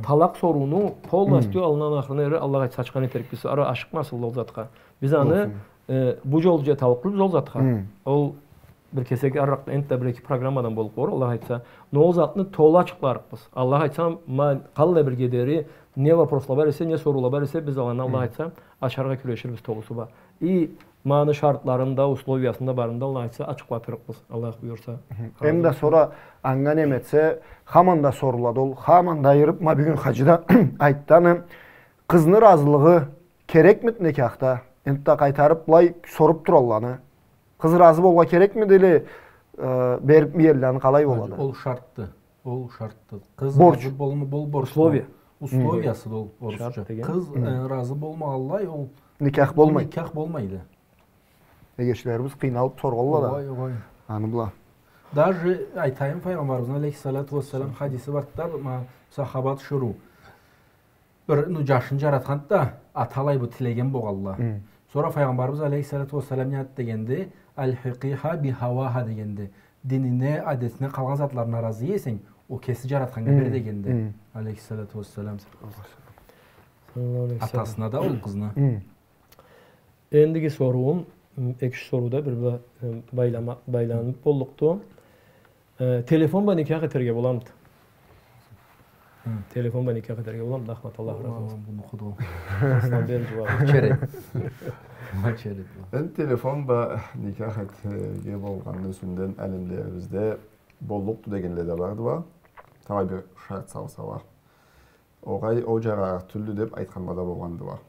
Талакъ сорууну полностью аллындан ахырына дери, Аллах айтса, ачхан этерикбиз. Ары ашыкъмасынла ол затха. Биз аны, э, бу джол джеталыкъ биз ол затха. Ол бир кесек арыракъда энтда бир-эки программадан болуп болур, Аллах айтса. Но ол затны толу ачыкъларыкъбыз. Аллах айтса, ма, къаллай бирге дери не вопросла бар эсе, не соруула бар эсе, биз аланы, Аллах айтса, ачаргъа кюреширбиз толусу бла. И ма аны шартларын да, условиясын да, барын да, Аллах айтса, ачыкълатырыкъбыз, Аллах буюрса. Эм да сора анга неме этсе, хаман да сорулады ол, хаман да айырып, ма бюгюн хаджи да айтды аны, къызны разылыгъы керекмиди никяхда? Энтда къайтарып былай соруп туралла аны. Къыз разы болургъа керекмиди или, э, бермейле аны, къалай болады? Ол шартды. Ол шартды. Къыз разы болма-, бол борчду. Условия. Условиясыды ол орусча. Къыз, э, разы болмагъанлай, ол никях болмайды. Никях болмайды. Эгечлерибиз къыйналып соргъанла да. Огъай, огъай. Аны бла. Даже айтайым, Файгъамбарыбызны алейхиссалату уассалам хадиси барды да, ма, сахаба тиширыу. Бир, ну, джашын джаратханды да, аталай бу тилеген болгъанла. Сора Файгъамбарыбыз алейхиссалату уассалам не айтды дегенди, «Алхикъиха би хауаха» дегенди. Динине, адетине, къалгъан затларына разы эсенг, ол кеси джаратханнга бер дегенди. Алейхиссалату уассалам. Саллаллаху алейхи ва саллам. Атасына да, ол къызны. Эндиги соруум, м, эки-юч соруу да бир-бирге, э, байлама-, байланып боллукъду. Э, телефон бла никях этерге боламыды? Хы. Телефон бла никях этерге боламыды, Ахмат, Аллах разы болсун. Муну окъудум. Ислам, бер джууабын. Черет. Ма черет бу. Энди телефон бла никях этерге болгъанны юсюнден алимлерибизде боллукъду дегенле да барды бла. талай бир шарт салсала. Огъай, ол джарарыкъ тюлдю деб айтханла да болгъандыла.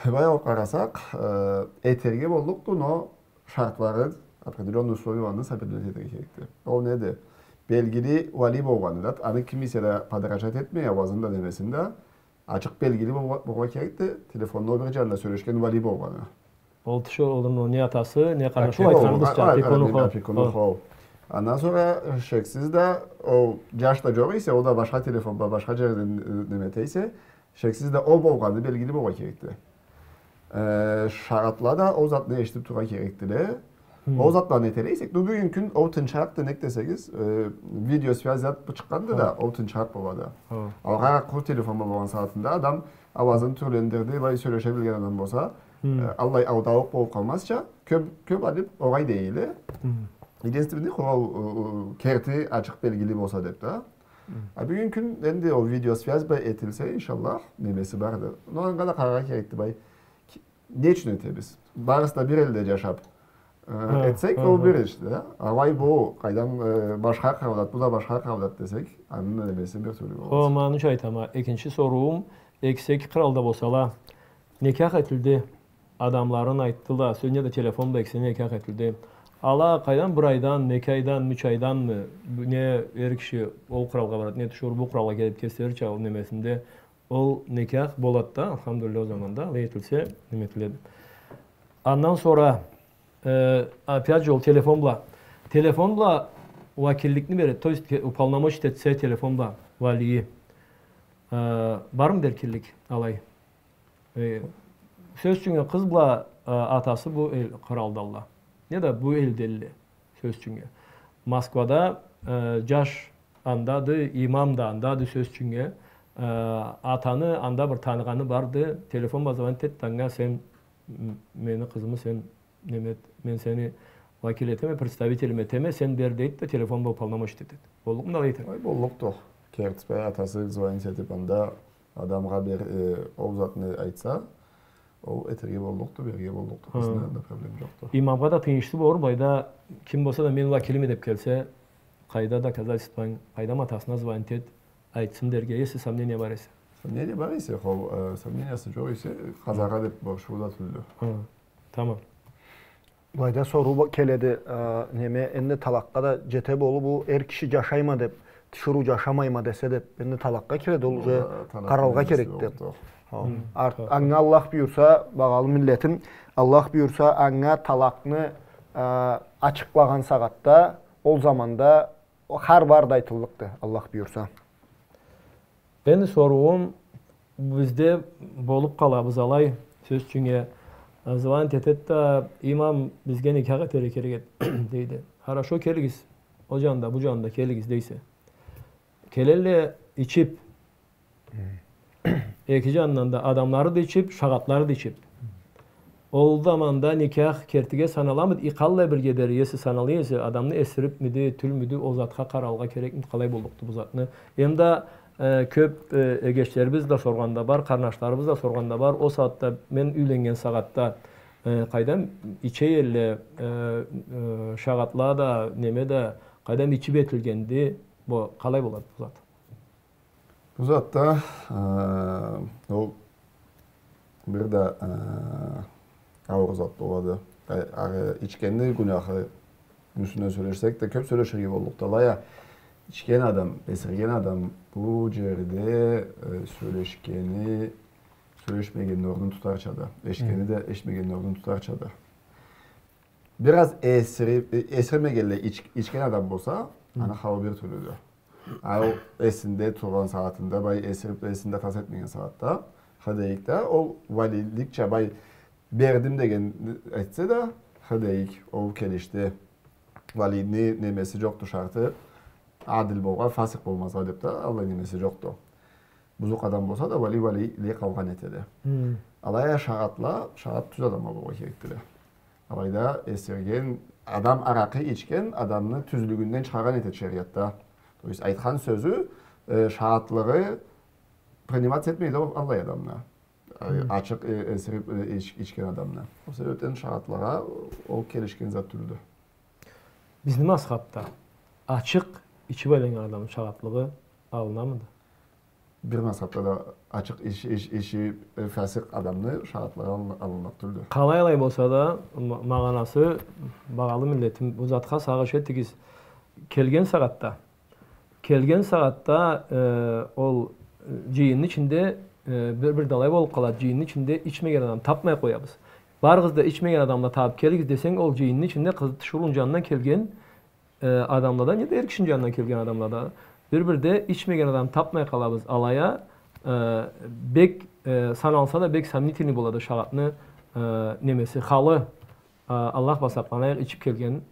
Баягъы къарасакъ, э, этерге боллукъду, но шартлары, определённый условияланы соблюдать этерге керекди. Ол неди? Белгили уали болгъаны да, аны ким эсе да подражать этмей, ауазын да, немесин да, ачыкъ белгили болургъа, болургъа керекди, телефонну ол бир джанында сёлешген уали болгъаны. Ол тиширыу, ол не атасы, не къарнашы, ол айтханыбызча, а, а, опекуну, а, хо. Опекуну, хо. Хо. Андан сора, шексиз да, ол джаш да джокъ эсе, ол да башха телефон бла, башха джерден, э, неме эте эсе, шексиз да ол болгъаны белгили болургъа керекди. Э, шагъатла да ол затны эшитиб турургъа керекдиле. Хы. Ол затланы эталлыкъ эсек, бу бюгюн кюн ол тынчыракъды, нек десегиз, э, видеосвязь зат бу чыкъгъанды да, ол тынчыракъ болады. Хо. Алгъа къуру телефон болгъан сагъатында адам ауазын тюрлендирди, былай сёлеше билген адам болса, хы, э, аллай алдаулукъ болуб къалмазча, кёб, кёб алыб огъай дейдиле. Хы. Единственный къурал, э, э, керти ачыкъ белгили болса деб да. Хы. А бюгюн кюн энди ол видеосвязь бла этилсе, иншаллах, немеси барды. Но анга да къараргъа керекди, бай. Ки-, не ючюн этебиз? Барысы да бир элде джашаб, э, хы, этсек, хы, ол хы. Бир ишди да. Алай бу, къайдам, э, башха къыралдады, бу да башха къыралдады десек, аны да немеси бир тюрлю болады. Хо, ма аны ючюн айтама. Экинчи соруум, экиси эки къыралда болсала, некях этилди. Адамларын айтды да, сёз неди, телефон бла экисини некях этилди. Ала къайдам, бир айдан, эки айдан, юч айданмы, бу не эр киши ол къыралгъа барады, не тиширыу бу къыралгъа келиб кеслерича ол немесинде, ол некях болады да, алхамдулиллях, ол заманда, алай этилсе, неме этиледи. Андан сора, э, опять же, ол телефон бла, телефон бла уакилликни береди, то есть, ке-, уполномочить этсе телефон бла уалийи. Э, бармыды эркинлик алай? Э, сёз ючюннге, къыз бла, э, атасы бу эл къыралдалла. Неда бу элделле, сёз ючюннге. Москвада, э, джаш андады, имам да андады, сёз ючюннге. Э, атаны анда бир таныгъаны барды, телефон бла звонить этди анга, сен, м-, мени къызымы сен неме эт, мен сени уакил этеме, представителим этеме, сен бер дейди да, телефон бла уполномочить этеди. Боллукъмуду алай этерге? Ой, боллукъду. Керти бла атасы звонить этиб, анда адамгъа бер, э, ол затны айтса, ол этерге боллукъду, берирге боллукъду. Хы. Бизни да проблем джокъду. Имамгъа да тыйыншлы болур, былайда ким болса да мен уакилиме деб келсе, къайда доказательствонг, къайдам, атасына звонить эт, айтсын дерге, если сомнение бар эсе. Сомнение бар эсе, хо, э, сомнениясы джокъ эсе, къазаргъа деб борчлу да тюлдю. Хы, тамам. Былайда соруу ба-, келеди, э, неме, энди талакъгъа да джете болур, бу эр киши джашайма деб, тиширыу джашамайма десе деб, энди талакъгъа киреди, ол уже къаралгъа керекди. Хо. Хо. Арт-, хо, хо. Анга Аллах буюрса, багъалы миллетим, Аллах буюрса, анга талакъны, э, ачыкълагъан сагъатда, ол заманда хар бары да айтыллыкъды, Аллах буюрса. Энди соруум, бизде болуб къалабыз алай, сёз ючюннге, э, звонить этеди да, имам, бизге некях этерге керек эди, дейди. Хорошо, келигиз, ол джанында, бу джанында келигиз, дейсе. Келелле ичиб, эки джанындан да, адамлары да ичиб, шагъатлары да ичиб. Ол заманда некях кертиге саналамыды? И къаллай бирге дери, если санала эсе, адамны эсирибмиди, тюлмюдю, ол затха къаралгъа керекмиди, къалай боллукъду бу затны? Эм да, э, кёб, э, эгечлерибиз да соргъан да бар, къарнашларыбыз да соргъан да бар. Ол сагъатда, мен юйленнген сагъатда, э, къайдам, иче элле, э, э, шагъатла да, неме да, къайдам, ичиб этилгенди, бу къалай болады бу зат? Бу затда, э, ол бир да, э, ауур зат болады. Э, ары ичгенни гюнахы юсюнден сёлешсек да, кёб сёлеширге боллукъду. Алай а, ичген адам, эсирген адам бу джерде, э, сёлешгени сёлешмегенни орнун тутарчады. Эшитгени да эшитмегенни орнун тутарчады. Бир аз эсири-, э, эсирмегенлей ич-, ичген адам болса, аны халы бир тюрлюдю. А ол эсинде тургъан сагъатында, бай эсириб, эсин да тас этмеген сагъатда, хы дейик да, ол валийликча бай бердим деген этсе да, хы дейик, ол келишди. Валийни немеси джокъду, шарты, адил болгъа, фасикъ болмазгъа деб да, аллай немеси джокъду. Бузукъ адам болса да, валий валийлей къалгъан этеди. Алай а шагъатла, шагъат тюз адамла болургъа керекдиле. Алайда эсирген адам, аракъы ичген адамны тюзлюгюнден чыгъаргъан этеди шериатда. То есть айтхан сёзю, э, шагъатлыгъы приниматься этмейди ол аллай адамны. Э, ачыкъ, э, эсириб, э, ич-, ичген адамны. Ол себебден шагъатлагъа ол келишген зат тюлдю. Бизни мазхабда ачыкъ ичиб айланнган адамны шагъатлыгъы алынамыды? Бир мазхабда да ачыкъ ич-, ич-, ичи, э, фасикъ адамны шагъатлыгъы алын-, алынныкъ тюлдю. Къалай-алай болса да, ма-, магъанасы, багъалы миллетим, бу затха сагъыш этигиз. Келген сагъатда, келген сагъатда, э, ол, э, джыйынны ичинде, э, бир-бир да алай болуб къалады, джыйынны ичинде ичмеген адам табмай къоябыз. Барыгъыз да ичмеген адамла табыб келигиз десенг, ол джыйынны ичинде къыз-, тиширыуну джанындан келген, э, адамладан, неда эр кишини джанындан келген адамладан, бир-бирде ичмеген адам табмай къалабыз. Алай а, э, бек, э, саналса да бек сомнительный болады шагъатны, э, немеси, халы, э, Аллах бла сакъланайыкъ, ичиб келген,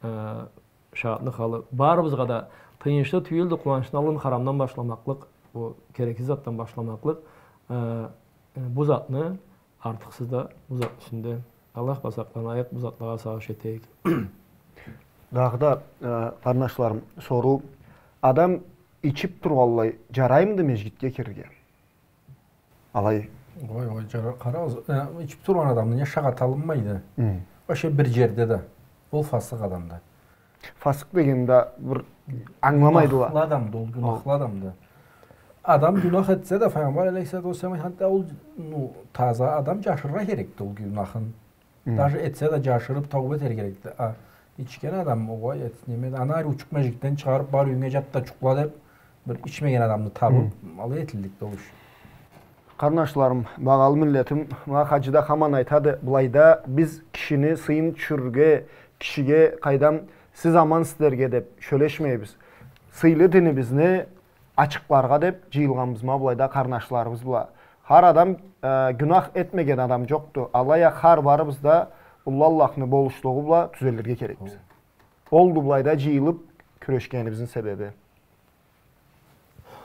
э, шагъатны халы. Барыбызгъа да тыйыншлы тюйюлдю, къууанчны аллын харамдан башламакълыкъ, бу керексиз затдан башламакълыкъ, э, э, бу затны артыкъсыз да бу затны юсюнде Аллах бла сакъланайыкъ, бу затлагъа сагъыш этейик. Дагъыда, э, къарнашларым, соруу. Адам ичиб тургъанлай, джараймыды межгитге кирирге? Алай. Ой, ой, джара-, къарагъыз, э, ичиб тургъан адамны не шагъаты алынмайды. Хы. Вообще бир джерде да. Ол фасыкъ адамды. Фасыкъ дегенде бир ангыламайдыла. Гюнахлы адамды, ол гюнахлы адамды. Адам гюнах этсе да, Файгъамбар алейхиссалату уассалам айтханды, ол, ну, таза адам джашырыргъа керекди ол гюнахын. Хы. Даже этсе да джашырыб, тауба этерге керекди. А ичген адам, огъай, эт-, неме, аны ары учукъ межгитден чыгъарыб, бар юйюнге джат да джукъла деб, бир ичмеген адамны табыб, хы, алай этилликди ол иш. Къарнашларым, багъалы миллетим, ма хаджи да хаман айтады, былайда биз кишини сыйын тюшюрюрге, кишиге, къайдам, сиз амансыз дерге деб сёлешмейбиз. Сыйлы динибизни ачыкъларгъа деб джыйылгъанбыз ма былайда къарнашларыбыз бла. Хар адам, э, гюнах этмеген адам джокъду. Алай а хар барыбыз да Уллу Аллахны болушлугъу бла тюзелирге керекбиз. Олду былайда джыйылыб кюрешгенибизни себеби.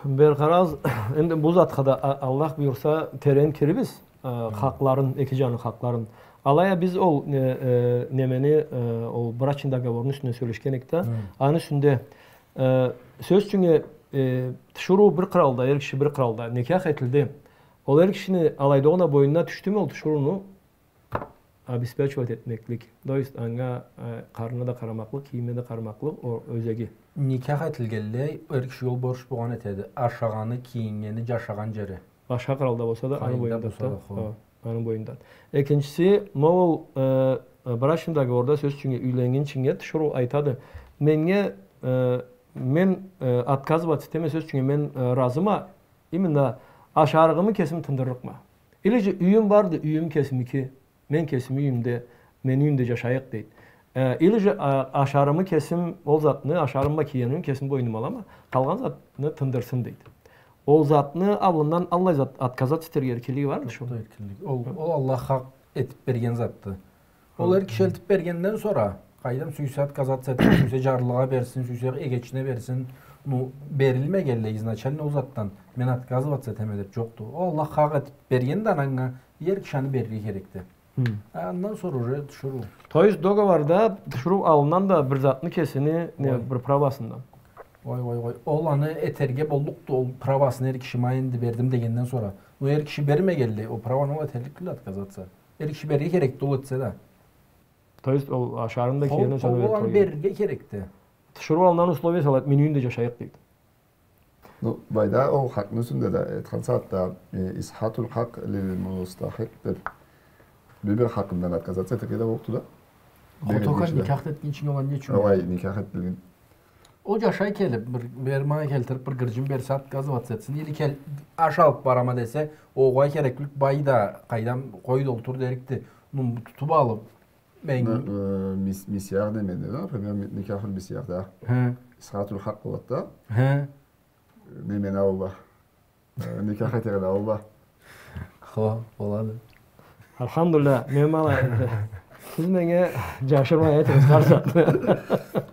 Бир къарагъыз, энди бу затха да, а-, Аллах буюрса, терен кирирбиз, э, хакъларын, эки джаны хакъларын. Алай а биз ол, э, э, немени, э, ол брачный договорну юсюнден сёлешген эдик да, аны юсюнде, э, сёз ючюн, э, тиширыу бир къралда, эр киши бир къралда, никях этилди. Ол эр кишини алайда огъуна бойнуна тюшдюмю ол тиширыуну обеспечивать этмеклик. То есть анга, э, къарнына да къарамакълыкъ, кийимине да къарамакълыкъ, ол ёзеги. Никях этилгенлей, эр кишиге ол борч болгъан этеди. Ашагъаны, кийиннгени, джашагъан джери. Башха къралда болса да, аны бойнунда. Къайда болса да, хо. Хо, аны бойнунда. Экинчиси, ма ол, э, э, брачный договорда, сёз ючюн, юйленнгинчинге тиширыу айтады. Меннге, э, мен, э, отказываться этеме, сёз ючюн, мен, э, разыма, именно ашарыгъымы кесим тындырлыкъма. Или же юйюм барды, юйюм кесимики. Мен кесими юйюмде, мени юйюмде джашайыкъ, дейди. Э, или же, а, ашарымы кесим, ол затны, ашарым бла киенимни кесим бойнума алама, къалгъан затны тындырсын, дейди. Ол затны аллындан аллай зат отказаться этерге эркинлиги барды шо? Жокъду эркинлик. Ол, ол Аллах хакъ этиб берген затды. Ол эр киши элтиб бергенден сора, къайдам, сюйсе отказаться этсин, сюйсе джарлыгъа берсин, сюйсе эгечине берсин. Ну, берилмегенлей изначально ол затдан, мен отказываться этеме деб, жокъду. Ол Аллах хакъ этиб берген да анга, эр киши аны берирге керекди. Хы. А андан сора уже тиширыу. То есть договорда тиширыу аллындан да бир затны кесини, не, бир правасындан. Ой, ой, ой. Ол аны этерге боллукъду, ол правасын эр киши, ма энди бердим дегенден сора. Но эр киши бермегенлей, ол праваны ол этерлик тюлдю отказаться. Эр киши берирге керекди, ол этсе да. То есть ол ашарын да, кийерин да, ол аны берирге керекди. Тиширыу аллындан условие салады, мени юйюмде жашайыкъ дейди. Ну, былайда ол хакъны юсюнде да айтхан сагъатда, э, исхатуль хакъ лиль мустахикъ деб, бир-бир хакъындан отказаться этерге да боллукъду да. Хо, только никях этгинчинге ол не ючюн? Алай, никях этилген. Ол жашай келиб, бир, бир манга келтириб, бир гыржын берсе, отказываться этсин. Или кел, аш алыб барама десе, огъай, кереклик бай да, къайдам, къой да олтур дерикди. Ну, тутуб алыб, мен... Э, э, мис-, мисях деменде да, например, ми-, никяхуль мисях да. Хы. Исхатуль хакъ болады да. Хы. Неме да аллай. Э, никях этерге да аллай. Хо, болады. Альхамдулиллях, мен ма, сиз меннге жашырмай айтыгъыз, къарсакъ.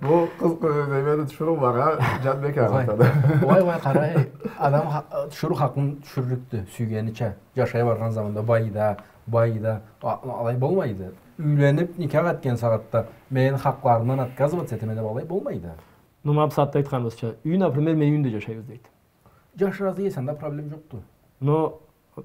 Бу къыз, къыз, неме да тиширыу багъа, Жанбек, огъай, англатады. Огъай, огъай, къарай, адам ха-, тиширыу хакъын тюшюрлюкдю, сюйгенича. Жашай баргъан заманда бай да, бай да, а-, алай болмайды. Юйлениб, никях этген сагъатда, мен хакъларымдан отказываться этеме деб, алай болмайды. Ну, ма бусагъатда айтханыбызча, юй, например, мени юйюмде жашайбыз дейди. Жаш разы эсе, анда проблем жокъду. Но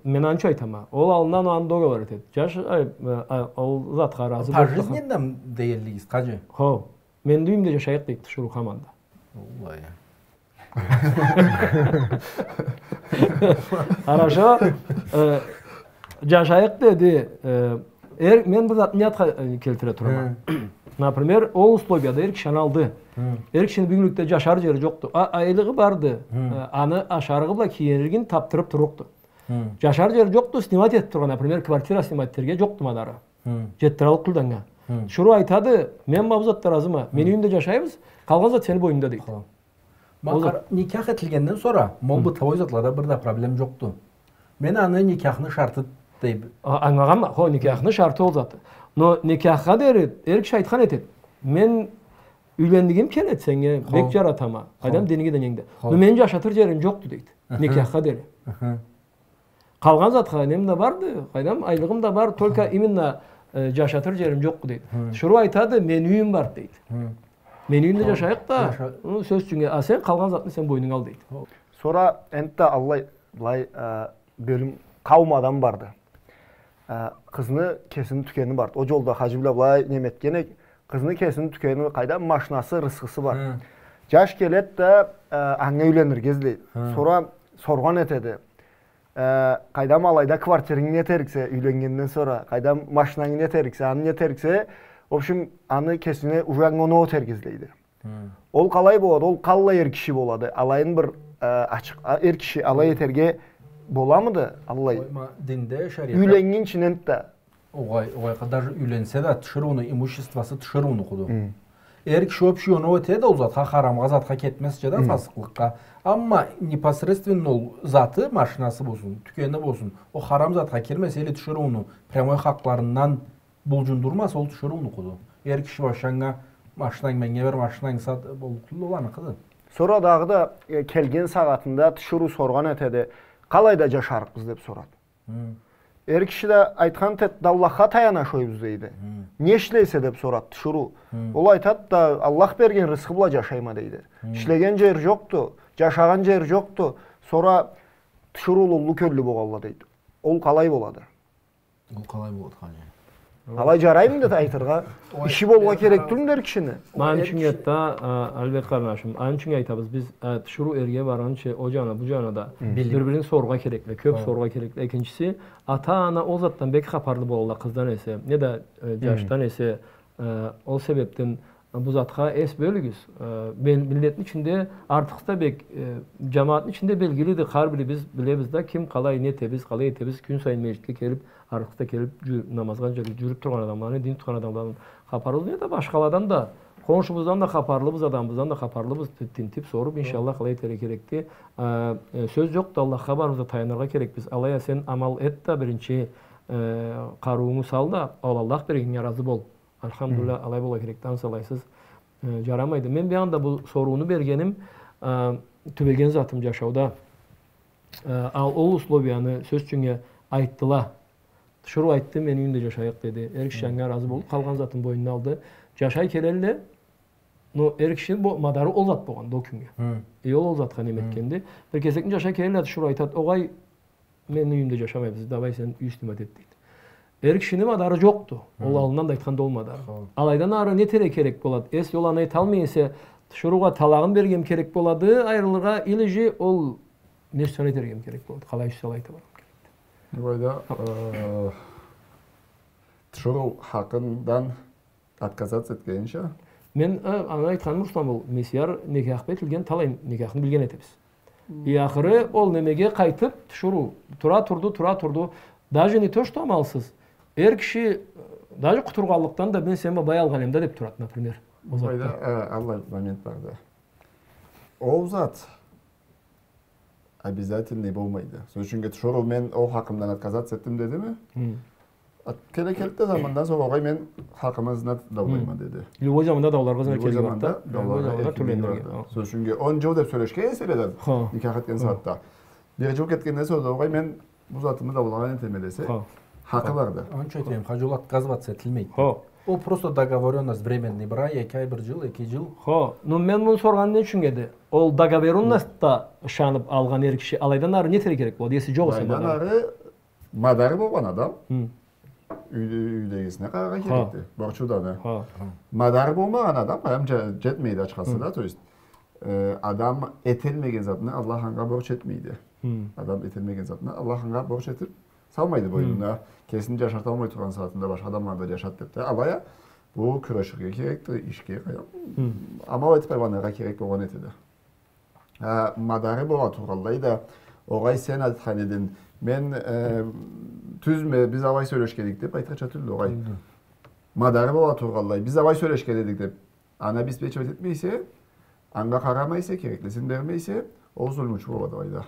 мен аны ючюн айтама. Ол аллындан аны договор этеди. Жаш, ай, э, а, ол затха разы болуп, пожизненно дегенлигиз, хаджи? Хо. Мени юйюмде жашайыкъ дейди тиширыу хаманда. Аллай. Хорошо. Э, джашайыкъ деди. Э, эр-, мен бир затны не затха, э, келтире турама. Хы. Например, ол условияда эр киши аны алды. Хы. Эр кишини бюгюнлюкде джашар джери джокъду. А, айлыгъы барды. Хы. Э, аны ашарыгъы бла кийиниригин табдырыб турлукъду. Хы. Джашар джери джокъду, снимать этиб тургъан, например, квартира снимать этерге джокъду мадары. Хы. Джетдираллыкъ тюлдю анга. Хы. Тиширыу айтады, мен ма бу затда разыма. Мени юйюмде джашайбыз, къалгъан зат сени бойнунгда, дейди. Хо. Ма ол зат- къар-, никях этилгенден сора, ма ол бытовой затлада бир да проблем джокъду. Мен аны никяхны шарты дейме. А, ангылагъанма, хо, никяхны шарты ол зат. Но никяхха дери, эр киши айтхан этеди. Мен юйлендигим келеди сеннге, хо, бек джаратама. Хо. Къайдам, дининги да ненгде. Хо. Но мени джашатыр джерим джокъду, дейди. Аха. Никяхха дери. Аха. Къалгъан затха нем да барды, къайдам, айлыгъым да бар, только именно, э, джашатыр джерим джокъду, дейди. Хы. Тиширыу айтады, мени юйюм барды, дейди. Хы. Мени юйюмде джашайыкъ да, джаша-, ну, сёз ючюннге, а сен къалгъан затны сен бойнунга ал, дейди. Сора энтда аллай, былай, э, бёлюм, къауум адам барды. Э, къызны кесини тюкени барды. Ол джолда хаджи бла былай неме этген эдик, къызны кесини тюкени, къайдам, машинасы, рысхысы бар. Хы. Джаш келеди да, э, анга юйленирге излейди. Хы. Сора соргъан этеди. Э, къайдам, алайда квартирангы не этериксе, юйленнгенден сора, къайдам, машинангы не этериксе, аны не этериксе, в общем, аны кесине уже анга оноу этерге излейди. Хы. Ол къалай болады? Ол къаллай эр киши болады? Алайын бир, э, ачыкъ, а, эр киши алай этерге боламыды? Аллай. Ой, ма, динде, шариатда. Юйленнгинчи энтда. Огъай, огъай, къа-, даже юйленсе да, тиширыуну имуществосу тиширыунукъуду. Хы. Эр киши общий оноу этеди ол затха, харамгъа затха кетмезча да, хы, фасыкълыкъгъа. Амма непосредственно ол заты, машинасы болсун, тюкени болсун, ол харам затха кирмесе, или тиширыуну прямой хакъларындан булджундурмаса, ол тиширыунукъуду. Эр киши башы анга машинангы меннге бер, машинангы сат, боллукъ тюлдю, ол аныкъыды. Сора дагъыда, э, келген сагъатында тиширыу соргъан этеди, къалайда джашарыкъбыз деб сорады. Хы. Эр киши да айтхан этеди, да Аллахха таяна ушайбыз, дейди. Хы. Не ишлейсе деб сорады тиширыу. Хы. Ол айтады да, Аллах берген рысхы бла джашайма, дейди. Хы. Ишлеген джер джокъду, джашагъан джер джокъду. Сора тиширыу уллу кёллю болгъанла, дейди. Ол къалай болады? Ол къалай болады, хаджи? Алай джараймыды айтыргъа? Ой, иши болургъа керек тюлмюдю эр кишини? Ма аны ючюн энтда, а, Албек къарнашым, аны ючюн айтабыз биз, а, тиширыу эрге баргъынчы, ол джаны, бу джаны да, хы, бир-бирин сорургъа керекди, кёб сорургъа керекди. Экинчиси, ата-ана ол затдан бек хапарлы болалла, къыздан эсе, неда, э, хы, джашдан эсе, э, ол себебден бу затха эс бёлюгюз. Э, мил-, миллетни ичинде артыкъ да бек, э, джамагъатны ичинде белгилиди, хар бирибиз билебиз да, ким къалай не этебиз, къалай этебиз, кюн сайын межгитге келиб, артыкъ да келиб, джю-, намазгъа джю-, джюрюб тургъан адамланы, дин тутхан адамланы хапарлыбыз, неда башхаладан да, хоншубуздан да хапарлыбыз, адамыбыздан да хапарлыбыз, ти-, тинтиб, соруб, иншаллах, къалай этерге керекди. Э, э, сёз джокъду, Аллахха барыбыз да таяныргъа керекбиз. Алай а сен амал эт да, биринчи, э, къарыуунгу сал да, ол Аллах бергеннге разы бол. Альхамдулиллах, алай болургъа керекди, ансы алайсыз, э, джарамайды. Мен бир анда бу сорууну бергеним, э, тюбеген затым джашауда. Э, а ол условияны, сёз ючюннге, айтдыла. Тиширыу айтды, мени юйюмде джашайыкъ, деди. Эр киши анга разы болуб, къалгъан затын бойнуна алды. Джашай келелле, но эр кишини бу мадары ол зат болгъанды ол кюннге. Э, ол, ол затха неме этгенди. Бир кесекни джашай келелле, тиширыу айтады, огъай, мени юйюмде джашамайбыз, давай сен юй снимать эт, дейди. Эр кишини мадары джокъду. Ол аллындан да айтхан да ол мадары. Хо. Алайдан ары не этерге керек болады? Эс джол аны эталмай эсе, тиширыугъа талагъын берирге керек болады, айырылыргъа, или же ол не ишни этерге керек болады? Къалай иш салай табаргъа керек? Былайда, э, тиширыу хакъындан отказаться этгенинчи. Мен, э, аны айтханым, Руслан, ол Месяр никях бла этилген, талай никяхны билген этебиз. Хм. И ахыры ол немеге къайтыб, тиширыу, тура турду, тура турду. Даже не то, что амалсыз. Эр киши, э, даже къутургъанлыкъдан да, мен сени бла былай алгъан эдим да, деб турады, например. Ол затда. Былайда, э, аллай момент барды. Ол зат обязательный болмайды. Сёз ючюн, тиширыу, мен ол хакъымдан отказаться этдим дедими? Хм. Ат-, келе келди да замандан сора, огъай, мен хакъымы ызына даулайма, деди. Любой заманда дауларгъа ызына келген. Любой заманда дауларгъа эркинлиги барды. Хо. Сёз ючюн, он джыл деб сёлешген эселе да, хо, никях этген сагъатда. Бир джыл кетгенден сора да, огъай, мен бу затымы даулагъан этеме десе, хакъы барды. Аны ючюн айтайым, хаджи, ол отказываться этилмейди. Хо. Ол просто договорённость временный, бир ай, эки ай, бир джыл, эки джыл. Хо. Но мен муну соргъаным не ючюн эди? Ол договорённостьда ышаныб алгъан эр киши алайдан ары не этерге керек болады, эси джокъ эсе? Алайдан ары мадары болгъан адам, хм, юй-, юйдегисине къараргъа керекди. Хо. Борчу да аны. Хо. Мадары болмагъан адам, къайдам, джа-, джетмейди ачхасы да, то есть, э, адам эталмагъан затны Аллах анга борч этмейди. Адам эталмагъан затны Аллах анга борч этиб салмайды бойнуна. Кесин джашаталмай тургъан сагъатында башха адамланы да джашат деб да. Алай а, бу кюреширге керекди, ишге къая-, амал этиб айланыргъа керек болгъан этеди. А, мадары бола тургъанлай да, огъай, сен айтхан эдинг, мен, э, тюзме, биз алай сёлешген эдик деб айтырча тюлдю, огъай. Тюлдю. Мадары бола тургъанлай, биз алай сёлешген эдик деб, аны обеспечивать этмейсе, анга къарамайса, кереклисин бермейсе, ол зулмучу болады алайда.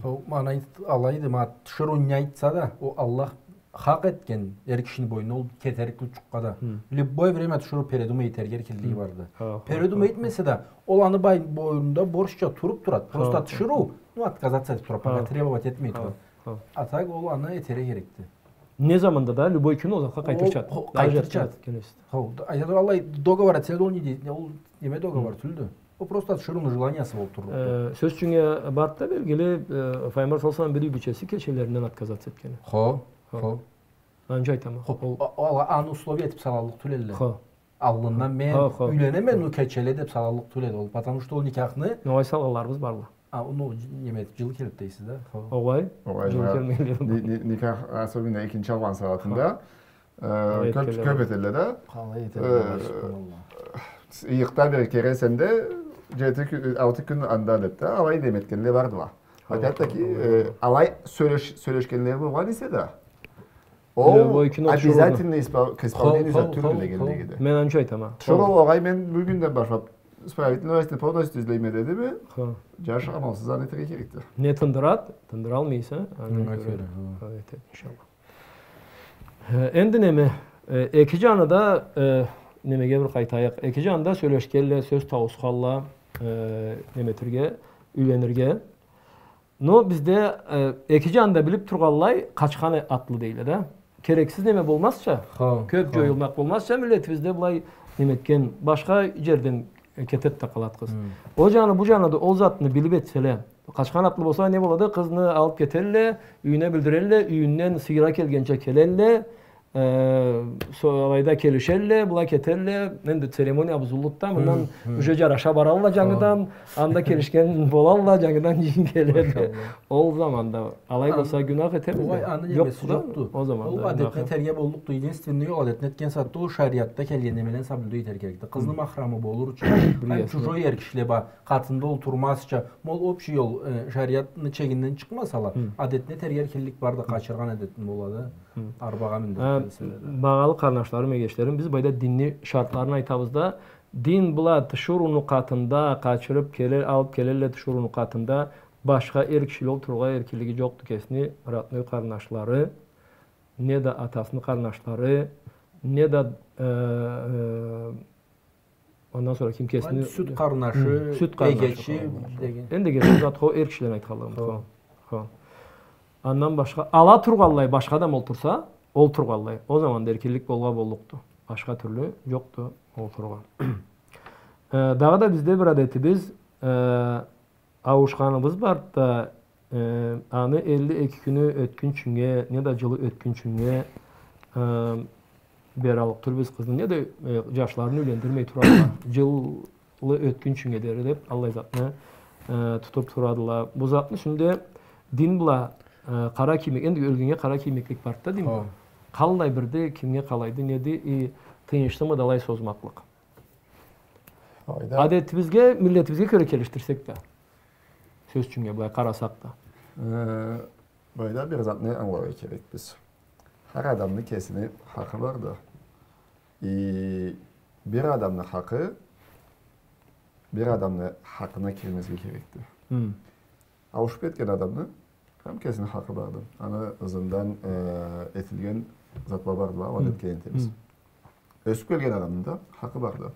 Ол, ма, алайды, ма, тиширыу не айтса да, ол Аллах хакъ этген эр кишини бойнуна, ол кетерик къылчукъгъа да. Любое время тиширыу передумай этерге эркинлиги барды. Передумай этмесе да, ол аны бой-, бойнунда борчча туруб турады. Просто тиширыу, ну, отказаться этиб турады, потребовать этмей турады. А так ол аны этерге керекди. Не заманда да, любой кюн ол затха къайтырчады. Ол къайтырчады. Хо, айтады, Аллах договор этсе да, ол не дей-, ол неме договор тюлдю. Ол просто тиширыуну желаниясы болуб туруб турады. Э, сёз ючюн, э, барды да белгили, э, Файгъамбар саллаллаху алейхи ва саллам бир юй бийчеси кечелеринден отказ этгени. Хо, хо. Аны ючюн айтама. Хо, ол, ол, аны условие этиб салаллыкъ тюл эдиле. Хо. Аллындан мен юйленеме, ну, кечеле деб салаллыкъ тюл эди ол. Потому что ол никахны... Огъай, салгъанларыбыз барды. А, ну, неме, джыл келиб дейсиз да? Хо. Огъай. Огъай, джыл келмегенле. Ни-, ни-, никах, особенно экинчи алгъан сагъатында, э, кёб этелле да. Къалай этелле, субханаллах. Ыйыкъда бир кере эсенг да, джети кю-, алты кюн анда деб да, алай неме этгенле бардыла. Опять-таки, э, алай сёлеш-, сёлешгенлери болгъан эсе да, ол обязательно испол-, к исполнению зат тюлдю дегенлигиди. Мен аны ючюн айтама. Тиширыу, огъай, мен бюгюнден башлаб исправительный властьны полностью излейме дедими, джаш амалсыз аны этерге керекди. Не тындырады, тындыралмайса, анга кёре, ха, этеди, иншаллах. Э, энди неме, э, эки джаны да, э, немеге бир къайтайыкъ. Эки джаны да сёлешгенле, сёз тауусханла, э, неме этерге, юйленирге. Но бизде, э, эки джаны да билиб тургъанлай, къачхан атлы дейле да. Керексиз неме болмазча, кёб джоюлмакъ болмазча, миллетибизде былай неме этген, башха джерден, э, кетед да къалад къыз. Ол джаны, бу джаны да ол затны билиб этселе, къачхан атлы болса, не болады? Къызны алыб кетелле, юйюне билдирелле, юйюнден сыйра келгенча келелле, э, со-, алайда келишелле, была кетелле, энди церемония бузуллукъда, мындан уже джараша баралла джангыдан, анда келишген болалла, джангыдан джыйын келелле. Ол заманда алай болса, гюнах этебиз да. Огъай, аны немеси джокъду. Ол заманда ол адетине этерге боллукъду. Единственный ол адетине этген сагъатда ол шариатда келген немелени соблюдать этерге керекди. Къызны махрамы болурча, хем чужой эр кишиле бла къатында олтурмазча, ма ол общий ол, э, шариатны чегинден чыкъмасала, адетине этерге эркинлик барды, къачыргъан адетинг болады. Арбагъа миндириб келселе да. Багъалы къарнашларым, эгечлерим, биз былайда динни шартларын айтабыз да, дин бла тиширыуну къатында къачырыб келе-, алыб келелле тиширыуну къатында, башха эр кишиле олтурургъа эркинлиги джокъду кесини родной къарнашлары, не да атасыны къарнашлары, не да, э, э, Андан сора ким кесини... Сют къарнашы, сют къарнашы, эгечи деген. Энди эгечи зат хо, эр кишилени айтханлыгъым, хо. Хо. Андан башха, ала тургъанлай башха адам олтурса, олтургъанлай. Ол заманда эркинлик болгъа боллукъду. Башха тюрлю джокъду олтурургъа. Э, дагъыда бизде бир адетибиз, э, ауушханыбыз барды да, э, аны элли эки кюню ётгюнчюнге, не да джылы ётгюнчюнге, э, бераллыкъ тюлбюз къызны, не да, э, джашларын юйлендирмей туралла. Джылы ётгюнчюнге дери деб, аллай затны, э, тутуб турадыла. Бу затны юсюнде дин бла, э, къара киймек, энди ёлгеннге къара киймеклик барды да дин бла. Хо. Къаллай бирди, кимге къалайды, неди, и тыйыншлымыды алай созмакълыкъ? Алайда адетибизге, миллетибизге кёре келишдирсек да. Сёз ючюннге, былай къарасакъ да. Э, былайда бир затны ангыларгъа керекбиз. Хар адамны кесини хакъы барды. И бир адамны хакъы бир адамны хакъына кирмезге керекди. Ауушуб кетген адамны хам кесини хакъы барды. Аны ызындан, э, этилген затла бардыла, аланы этген этебиз. Ёсюб келген адамны да хакъы барды.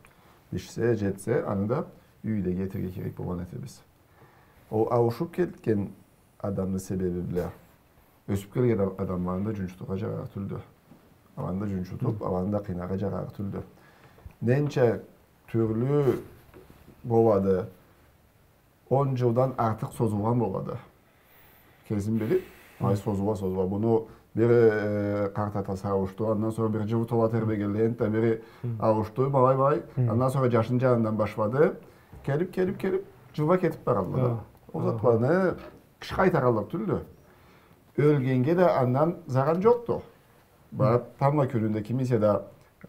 Бишсе, джетсе, аны да юйдеги этерге керек болгъан этебиз. Ол ауушуб кетген адамны себеби бла ёсюб келген ад-, адамланы да джунчутургъа джарарыкъ тюлдю. Аланы да джунчутуб, аланы да къыйнаргъа джарарыкъ тюлдю. Ненча тюрлю болады, он джылдан артыкъ созулгъан болады. Кесин билиб, ай, созула, созула. Муну бири, э, къарт атасы ауушду, андан сора бир джыуу тола тербегенле, энтда бири ауушду, былай, былай. Андан сора джашны джанындан башлады. Келип, келип, келип, джылгъа кетип баралла да. Ол затланы киши къайтараллыкъ тюлдю. Ёлгеннге да андан заран джокъду. Барып, тамбла кюнюнде кимисе да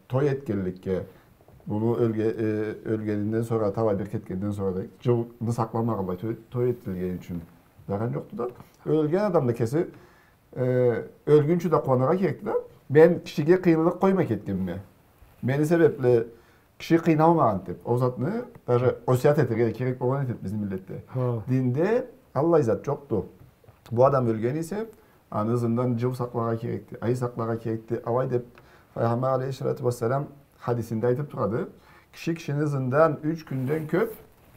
той этгенликге, муну ёлге-, э, ёлгенинден сора, талай бир кетгенден сора да, джылны сакъламагъанлай той, той этилгени ючюн заран джокъду да. Ёлген адам да кеси, э, ёлгюнчю да къууаныргъа керекди да. Мен кишиге къыйынлыкъ къоймай кетгенме. Мени себепли киши къыйналмагъанды деп, ол затны даже осият этерге да керек болгъан этеди бизни миллетде. Динде аллай зат джокъду. Бу адам ёлген эсе, аны ызындан джыл сакъларгъа керекди, ай сакъларгъа керекди, алай деп Пайгъамбар алейхиссалату уассалам хадисинде айтып турады. Киши кишини ызындан юч кюнден кёп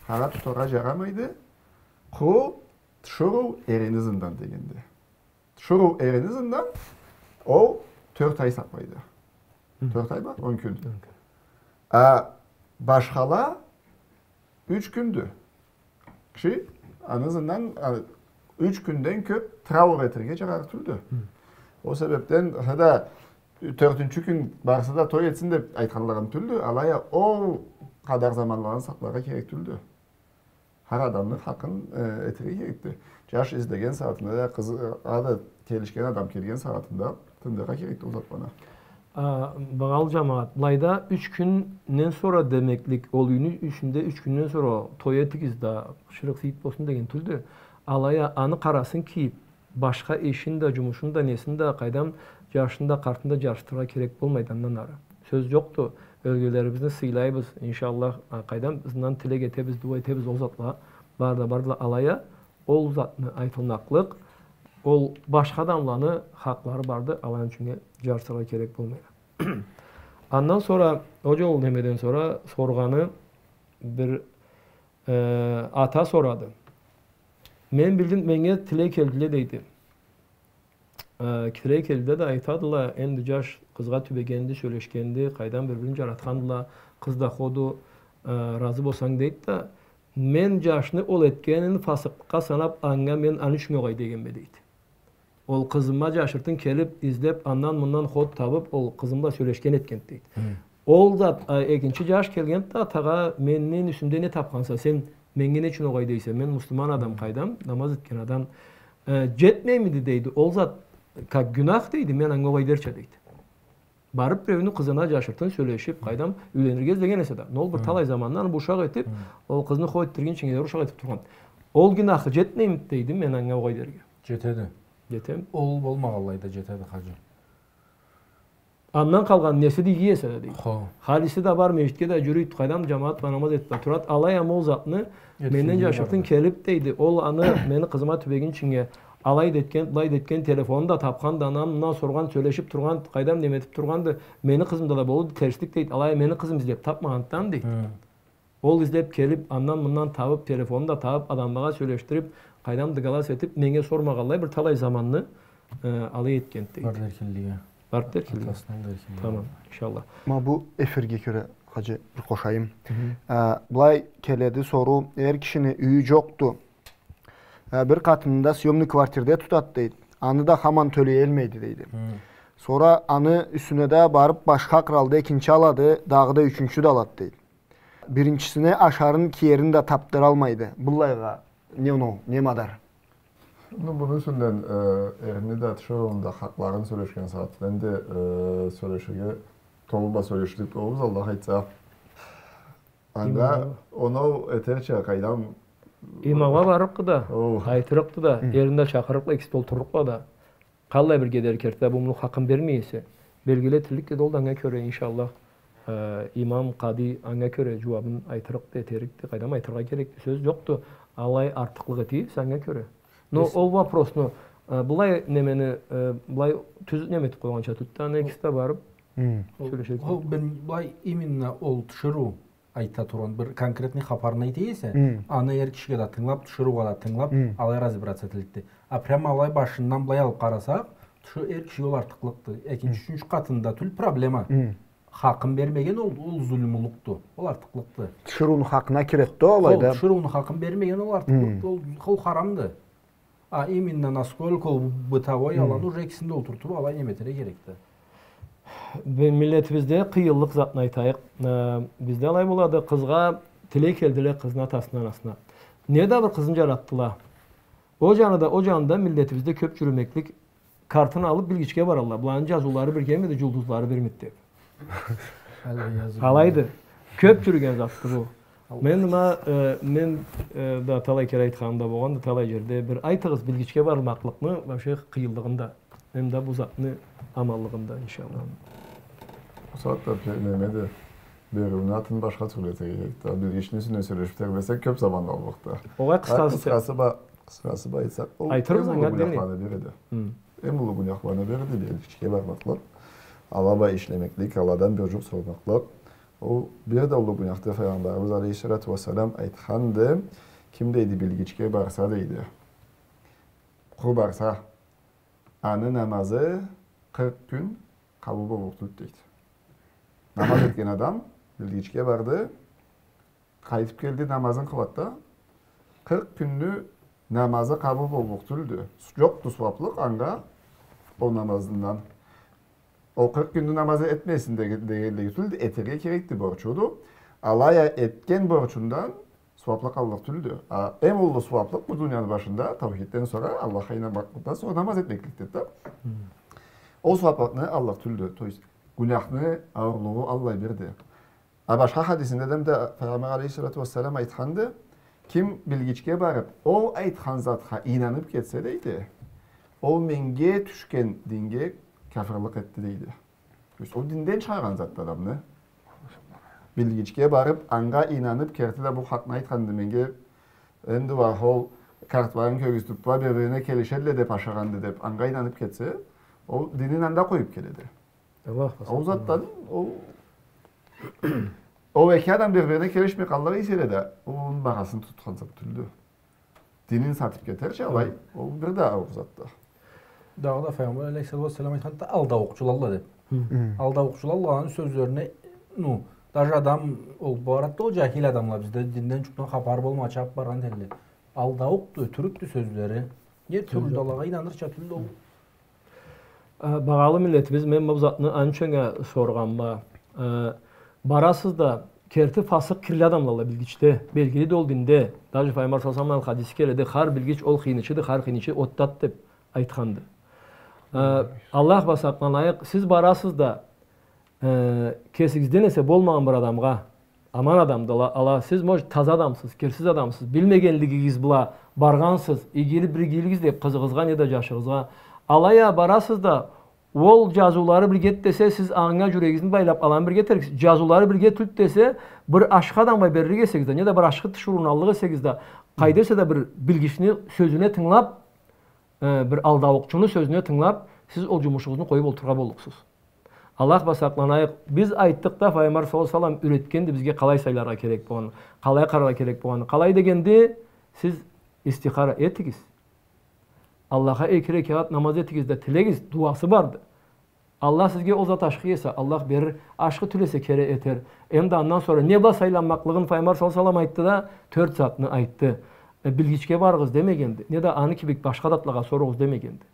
хара тутаргъа джарамайды, къуру тиширыу эрини ызындан дегенди. Тиширыу эрини ызындан ол тёрт ай сакълайды. Тёрт ай ба? Он кюн. А башхала юч кюндю. Киши аны ызындан, а, юч кюнден кёп траур этерге джарар тюлдю. Ол себепден, хада тёртюнчю кюн барса да той этсин деп айтханларын тюлдю. Алай а ол къадар заманларын сакъларгъа керек тюлдю. Хар адамны хакъын, э, этерге керекди. Джаш излеген сагъатында да, къызгъа да келишген адам келген сагъатында тындырыргъа керекди ол затланы. А, багъалы джамагъат, былайда юч кюнден сора демеклик, ол юйню ичинде юч кюнден сора той этигиз да, шырыкъ-сыйыт болсун деген тюлдю. Алай а аны къарасын кийип, башха ишин да, джумушун да, несин да, къайдам, джашын да, къартын да джарышдырыргъа керек болмайды андан ары. Сёз джокъду. Ёлгенлерибизни сыйлайбыз, иншаллах, а, къайдам, ызындан тилек этебиз, дуа этебиз, ол затла бары да бардыла. Алай а ол затны айтылмакълыкъ, ол башха адамланы хакълары барды, аланы ючюн джарышыргъа керек болмайды. Андан сора, ол джол немеден сора соргъаны бир, э, ата сорады. Мен билдим, меннге тилей келдиле, дейди. Э, тилей келдиле да айтадыла, энди джаш къызгъа тюбегенди, сёлешгенди, къайдам, бир-бирин джаратхандыла, къыз да ходу, э, разы болсанг, дейди да, мен джашны ол этгенин фасыкълыкъгъа санап, анга мен аны ючюн огъай дегенме, дейди. Ол къызыма джашыртын келип, излеп, андан-мындан ход табып, ол къызым бла сёлешген этгенди, дейди. Ол зат, а, экинчи джаш келгенди да, атагъа, мени юсюмде не тапханса, сен меннге не ючюн огъай дейсе, мен муслиман адам, къайдам, намаз этген адам, э, джетмеймиди, дейди, ол зат, как гюнах, дейди, мен анга огъай дерча, дейди. Барып, биреуню къызына джашыртын сёлешип, къайдам, юйленирге излеген эсе да. Но ол бир талай замандан бушакъ этип, ол къызны хо этдиргинчинге дери ушакъ этип тургъан. Ол гюнахы джетмеймиди, дейди, мен анга огъай дерге. Джетеди. Джетеми? Ол болмагъанлай да джетеди, хаджи. Андан къалгъан неси да иги эсе да, дейди. Хо. Халиси да бар, межгитге да джюрюйдю, къайдам, джамагъат бла намаз этип да турады. Алай а ол затны менден джашыртын келип, дейди, ол аны мени къызыма тюбегинчинге алай да этген, былай да этген, телефонун да тапханды, андан-мындан соргъан, сёлешип тургъан, къайдам, неме этип тургъанды, мени къызымда да болду терслик, дейди, алай а мени къызым излеп тапмагъанды, дейди. Ол излеп келип, андан-мындан табып, телефонун да табып, адамлагъа сёлешдирип, къайдам, доголас этип, меннге сормагъанлай бир талай заманны, э, алай этгенди, дейди. Барды эркинлиги. Барды эркинлиги. Атасына да эркинлиги. Тамам, иншаллах. Ма бу эфирге кёре, хаджи, бир къошайым. Э, былай келеди соруу, эр кишини юйю джокъду. Э, бир къатынын да съёмный квартирде тутады, дейди. Аны да хаман тёлеялмайды, дейди. Сора аны юсюне да барып башха къралда экинчи алады, дагъыда ючюнчю да алады, дейди. Биринчисине ашарын, киерин да тапдыралмайды. Быллайгъа не, ну, не мадар? Ну, муну юсюнден, э, эрини да, тиширыуну да хакъларын сёлешген сагъатда энди, э, сёлеширге, толу бла сёлеширик болурбуз, Аллах айтса. Анда оноу этерча, къайдам. Имамгъа барырыкъды да, айтырыкъды да, эрин да чакъырырыкъла, экиси да олтурурукъла да. Къаллай бир кедер керти да, бу муну хакъын бермей эсе, белгили этилирикди да, ол да анга кёре, иншаллах, э, имам, къади анга кёре джууабын айтырыкъды, этерикди, къайдам, айтыргъа керекди, сёз джокъду. Алай артыкълыкъ эте эсе анга кёре. Но ол вопросну, э, былай немени, э, былай тюз неме этип къойгъанча тутду, аны экиси да барып сёлеширик. Ол, мен былай именно ол тиширыу айта тургъан, бир конкретный хапарны айта эсе, аны эр кишиге да тынгылап, тиширыугъа да тынгылап, алай разбираться этилирикди. А прямо алай башындан былай алып къарасакъ, тиширыу, эр кишиге ол артыкълыкъды. Экинчи, ючюнчю къатында тюл проблема. Хакъын бермеген ол, ол зулмулукъду, ол артыкълыкъды. Тиширыуну хакъына киреди да алайда. Ол тиширыуну хакъын бермеген ол артыкълыкъды, ол, ол харамды. А именно насколько ол бытовой, аланы уже экисин да олтуртуп, алай неме этерге керекди. Бе-, миллетибизде къыйынлыкъ затны айтайыкъ. Э, бизде алай болады, къызгъа Тилей келдиле къызны атасына, анасына. Не да бир къызны джаратдыла. Ол джаны да, ол джаны да миллетибизде кёб джюрюмеклик, картын алыб, билгичге баралла. Быланы джазыулары бир келмеди, джулдузлары бирмиди деб. Алайды. Кёб джюрюген затды бу. Мен ма, э, мен, э, да талай кере айтханым да болгъанды, талай джерде бир айтыгъыз билгичге бармакълыкъны вообще къыйынлыгъын да, эм да бу затны аманлыгъын да, иншаллах. Бусагъатда пе-, неме да, бериуню атын башха тюрлю этерге керекди. Билгични юсюнден сёлешиб тебресек, кёб заман аллыкъды. Огъай, къысхасы. Къысхасы ба-, къысхасы ба айтсакъ, ол эм уллу гюнахланы бириди. Хы. Эм уллу гюнахланы бириди билгичге бармакълыкъ. Ала бла ишлемеклик, аладан бир джукъ сормакълыкъ. Ол бир да уллу гюнахды. Файгъамбарыбыз алейхиссалату уассалам айтханды, ким, дейди, билгичге барса, дейди, къуру барса, аны намазы къыркъ кюн къабыл боллукъ тюлдю, дейди. Намаз этген адам билгичге барды, къайтыб келди, намазын къылады да, къыркъ кюнню намазы къабыл боллукъ тюлдю. Джокъду сууаблыкъ анга ол намазындан. Ол къыркъ кюнню намазы этмесин деге-, дегенлиги тюлдю, этерге керекди, борчуду. Алай а этген борчундан сууаблыкъ аллыкъ тюлдю. А эм уллу сууаблыкъ бу дунияны башында, таухидден сора, Аллахха ийнанмакъдан сора намаз этмекликди да. Хы. Ол сууаблыкъны аллыкъ тюлдю. То есть, гюнахны ауурлугъу аллай бирди. А башха хадисинде да, да Файгъамбар алейхиссалату уассалам айтханды, ким билгичге барыб, ол айтхан затха ийнаныб кетсе, дейди, ол меннге тюшген динге кафырлыкъ этди, дейди. То есть, ол динден чыгъаргъан затды адамны. Билгичге барыб, анга ийнаныб, керти да бу хакъны айтханды меннге, энди уа ол картларын кёргюзтюб, бла бир-бирине келишедиле деб ашагъанды деб, анга ийнаныб кетсе, ол динин анда къоюб келеди. Аллах. Ол затдан, ол, ол эки адам бир-бирине келишмей къаллыкъ эселе да, ол аны багъасын тутхан зат тюлдю. Динин сатыб кетерча алай, ол бир да ауур затды. Дагъыда Файгъамбар алейхиссалату уассалам айтханды, алдаукъчуладыла деб. Хы. Алдаукъчуладыла, аны сёзлерине, ну, даже адам, ол бу аратда ол джахил адамла, бизде динден джукъдан хапары болмай, чабыб баргъан этелле. Алдаукъду, ётюрюкдю сёзлери. Не тюрлю да алагъа ийнанырча тюлдю ол. Э, багъалы миллетибиз, мен бу затны аны ючюн а соргъанма. Э, барасыз да, керти фасыкъ, кирли адамлала билгичде, белгилиди ол динде. Даже Файгъамбар саллаллаху алейхи уа саллам хадиси келеди, хар билгич ол хыйнычыды, хар хыйнычы отдады деб айтханды. Э, Аллах бла сакъланайыкъ, сиз барасыз да, э, кесигизден эсе болмагъан бир адамгъа, аман адамды ала, ала, сиз, может, таза адамсыз, кирсиз адамсыз, билмегенлигигиз бла баргъансыз, игилик, бир игилигиз деб къызыгъызгъа, неда джашыгъызгъа. Алай а барасыз да, ол джазыулары бирге эди десе, сиз анга джюрегигизни байлаб, аланы бирге этериксиз. Джазыулары бирге тюлдю десе, бир ашхы адамгъа беририк эсегиз да, неда бир ашхы тиширыуну аллыкъ эсегиз да, къайда эсе да бир билгични сёзюне тынгылаб, э, бир алдаукъчуну сёзюне тынгылаб, сиз ол джумушугъузну къоюб олтурургъа боллукъсуз. Аллах бла сакъланайыкъ. Биз айтдыкъ да, Файгъамбар саллаллаху алейхи уа саллам юретгенди бизге къалай сайларгъа керек болгъанын, къалай къараргъа керек болгъанын. Къалай дегенди, сиз истихара этигиз. Аллахха эки рекят намаз этигиз да тилегиз, дуасы барды. Аллах сизге ол зат ашхы эсе, Аллах берир, ашхы тюл эсе, кери этер. Эм да андан сора не бла сайланмакълыгъын Файгъамбар саллаллаху алейхи уа саллам айтды да, тёрт затны айтды. Э, билгичге барыгъыз демегенди, неда аны кибик башха затлагъа соругъуз демегенди.